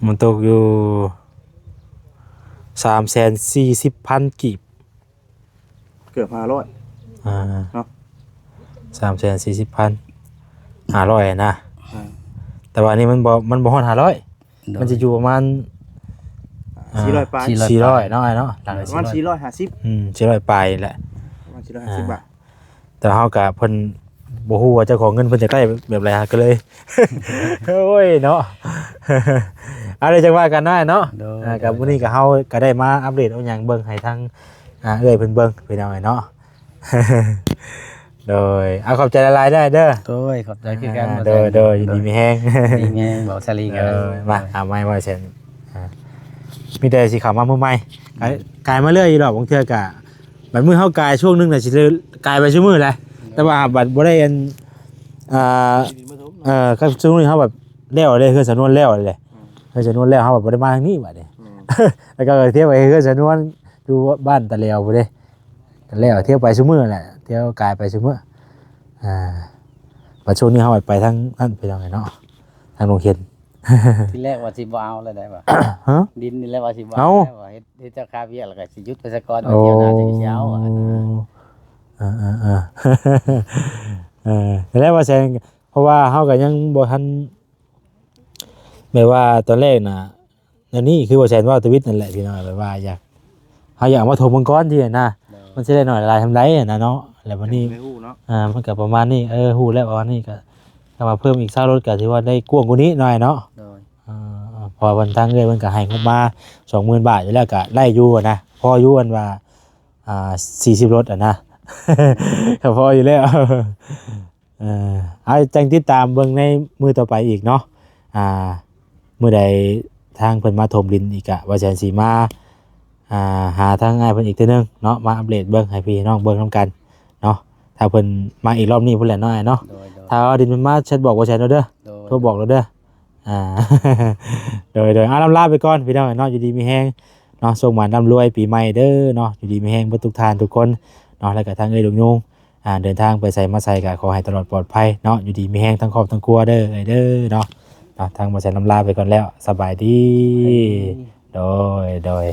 ມັນຕົກຢູ່ສາມແສນສີ່ສິບພັນກີບ. ເກືອບຫ້າຮ້ອຍ ອ່າ ເນາະ ສາມແສນສີ່ສິບພັນ ຫ້າຮ້ອຍນະ. ອ່າ ແຕ່ວ່ານີ້ມັນບໍ່ ມັນບໍ່ຮອດຫ້າຮ້ອຍ. ໂດຍ ມັນຈະຢູ່ປະມານ ອ່າ ສີ່ຮ້ອຍປາຍ ສີ່ຮ້ອຍ ສີ່ຮ້ອຍເນາະ ອ້າຍເນາະ. ໂດຍ ປະມານສີ່ຮ້ອຍຫ້າສິບ ອືມ ສີ່ຮ້ອຍປາຍນີ້ແຫຼະ ປະມານສີ່ຮ້ອຍຫ້າສິບບາດ. ອ່າ ແຕ່ເຮົາກະ ເພິ່ນບໍ່ຮູ້ວ່າເຈົ້າຂອງເງິນເພິ່ນຢາກໄດ້ແບບໃດ ເຮົາກໍເລີຍ ໂອ້ຍເນາະ ເອົາ ດຽວຈັ່ງວ່າກັນເນາະ ອ້າຍເນາະ. ໂດຍ ອ່າ ໂດຍ ກໍມື້ນີ້ກໍເຮົາກໍໄດ້ມາອັບເດດເອົາຫຍັງເບິ່ງໃຫ້ທາງ ອ່າ ເອື້ອຍເພິ່ນເບິ່ງ ພີ່ນ້ອງເອີຍເນາະ. ໂດຍ ເອົາ ຂອບໃຈຫຼາຍໆເດີອ້າຍເດີ. ໂດຍ ຂອບໃຈຄືກັນ ອ່າ ໂດຍ ໂດຍ ຢູ່ດີມີແຮງ ດີມີແຮງ ເບົາສາລີກັນ. ໂດຍ ມາ ເອົາໄມ້ໄວ້ເຊັ່ນ ອ່າ ມີແຕ່ຊິເຂົ້າມາມື້ໃໝ່ ອືມ ກາຍ ກາຍມາເລື້ອຍຢູ່ດອກ ບາງເທື່ອກະ ບັດມື້ເຮົາກາຍຊ່ວງໜຶ່ງນະ ຊິເລີຍກາຍໄປຊຸມື້ແຫຼະ ແຕ່ວ່າບັດບໍ່ໄດ້ອັນ ອ່າ ເອີ ກັບຊ່ວງນີ້ເຮົາແບບແລ້ວເດ້ ເຮືອນສຳນວນແລ້ວເດ້ ເຮືອນສຳນວນແລ້ວ ເຮົາບັດບໍ່ໄດ້ມາທາງນີ້ບັດນີ້ ແລ້ວກໍທຽວໄປເຮືອນສຳນວນຢູ່ບ້ານຕາແຫຼວພຸ້ນເດ້ ຕາແຫຼວ ທຽວໄປຊຸມື້ແຫຼະ ທຽວກາຍໄປຊຸມື້ ອ່າ ບັດຊ່ວງນີ້ເຮົາໄປທາງນັ້ນ ໄປທາງໃດເນາະ ທາງດົງເຂັນ ທີແລກວ່າຊິບໍ່ເອົາແລ້ວໄດ໋ວ່າ ຮະ? ດິນນີ້ແຫຼະວ່າຊິບໍ່ເອົາ ເອົາ ແລ້ວວ່າເຮັດ ເຮັດເຈົ້າຄາວຽກແລ້ວກໍຊິຢຸດໄປຊະກ່ອນ ອໍ ທ່ຽວໜ້າຈຶ່ງຊິເອົາ ເອີ ເອີ ເອີ ເອີ ແລ້ວວ່າແຊງ ເພາະວ່າເຮົາກໍຍັງບໍ່ທັນ ແບບວ່າຕອນແລກນະ ອັນນີ້ຄືບໍ່ແຊງເວົ້າທະວິດນັ້ນແຫຼະພີ່ນ້ອງ ແບບວ່າຢາກ ເຮົາຢາກເອົາມາຖົມມັງກອນທີ່ນະ ໂດຍ ມັນຊິໄດ້ໜ້ອຍຫຼາຍສ່ຳໃດນະເນາະ ແລ້ວບັດນີ້ ໄດ້ຮູ້ເນາະ ອ່າ ມັນກໍປະມານນີ້ ເອີ ຮູ້ແລ້ວປະມານນີ້ ກໍ ຖ້າວ່າເພີ່ມອີກຊາວລົດກໍຖືວ່າໄດ້ກວ້າງກວ່ານີ້ໜ້ອຍເນາະ ໂດຍ ອ່າ ເພາະວ່າເພິ່ນ ທາງເອື້ອຍເພິ່ນກໍໃຫ້ງົບມາສອງໝື່ນບາດຢູ່ແລ້ວ ກໍໄດ້ຢູ່ນະ ພໍຢູ່ອັນວ່າ ອ່າ ສີ່ສິບລົດຫັ້ນນະ ກໍພໍຢູ່ແລ້ວ ເອີ ເອົາ ຈັ່ງຕິດຕາມເບິ່ງໃນມື້ຕໍ່ໄປອີກເນາະ ອ່າ ມື້ໃດທາງເພິ່ນມາຖົມດິນອີກ ກະວ່າແຊງຊິມາ ອ່າ ຫາທາງອ້າຍເພິ່ນອີກເທື່ອໜຶ່ງເນາະ ມາອັບເດດເບິ່ງໃຫ້ພີ່ນ້ອງເບິ່ງນຳກັນເນາະ ຖ້າເພິ່ນມາອີກລອບນີ້ພຸ້ນແຫຼະເນາະ ອ້າຍເນາະ ໂດຍ ໂດຍ ຖ້າວ່າດິນເພິ່ນມາແຊັດບອກບໍ່ແຊງເດີ ໂດຍ ໂທບອກເລີຍເດີ ອ່າ ໂດຍ ໂດຍ ເອົາ ລຳລາໄປກ່ອນພີ່ນ້ອງເນາະ ຢູ່ດີມີແຮງເນາະ ໂຊກໝານຮ່ຳລວຍປີໃໝ່ເດີເນາະ ຢູ່ດີມີແຮງເບິດທຸກທ່ານທຸກຄົນເນາະ ແລ້ວກໍທາງເອື້ອຍລຸງຍຸງ ອ່າ ເດີນທາງໄປໃສມາໃສກໍຂໍໃຫ້ຕະຫຼອດປອດໄພເນາະ ຢູ່ດີມີແຮງທັງຄອບທັງຄົວເດີ ເອື້ອຍເດີເນາະ ເນາະ ທາງບໍ່ແຊງລຳລາໄປກ່ອນແລ້ວ ສະບາຍດີ ສະບາຍດີ ໂດຍ ໂດຍ.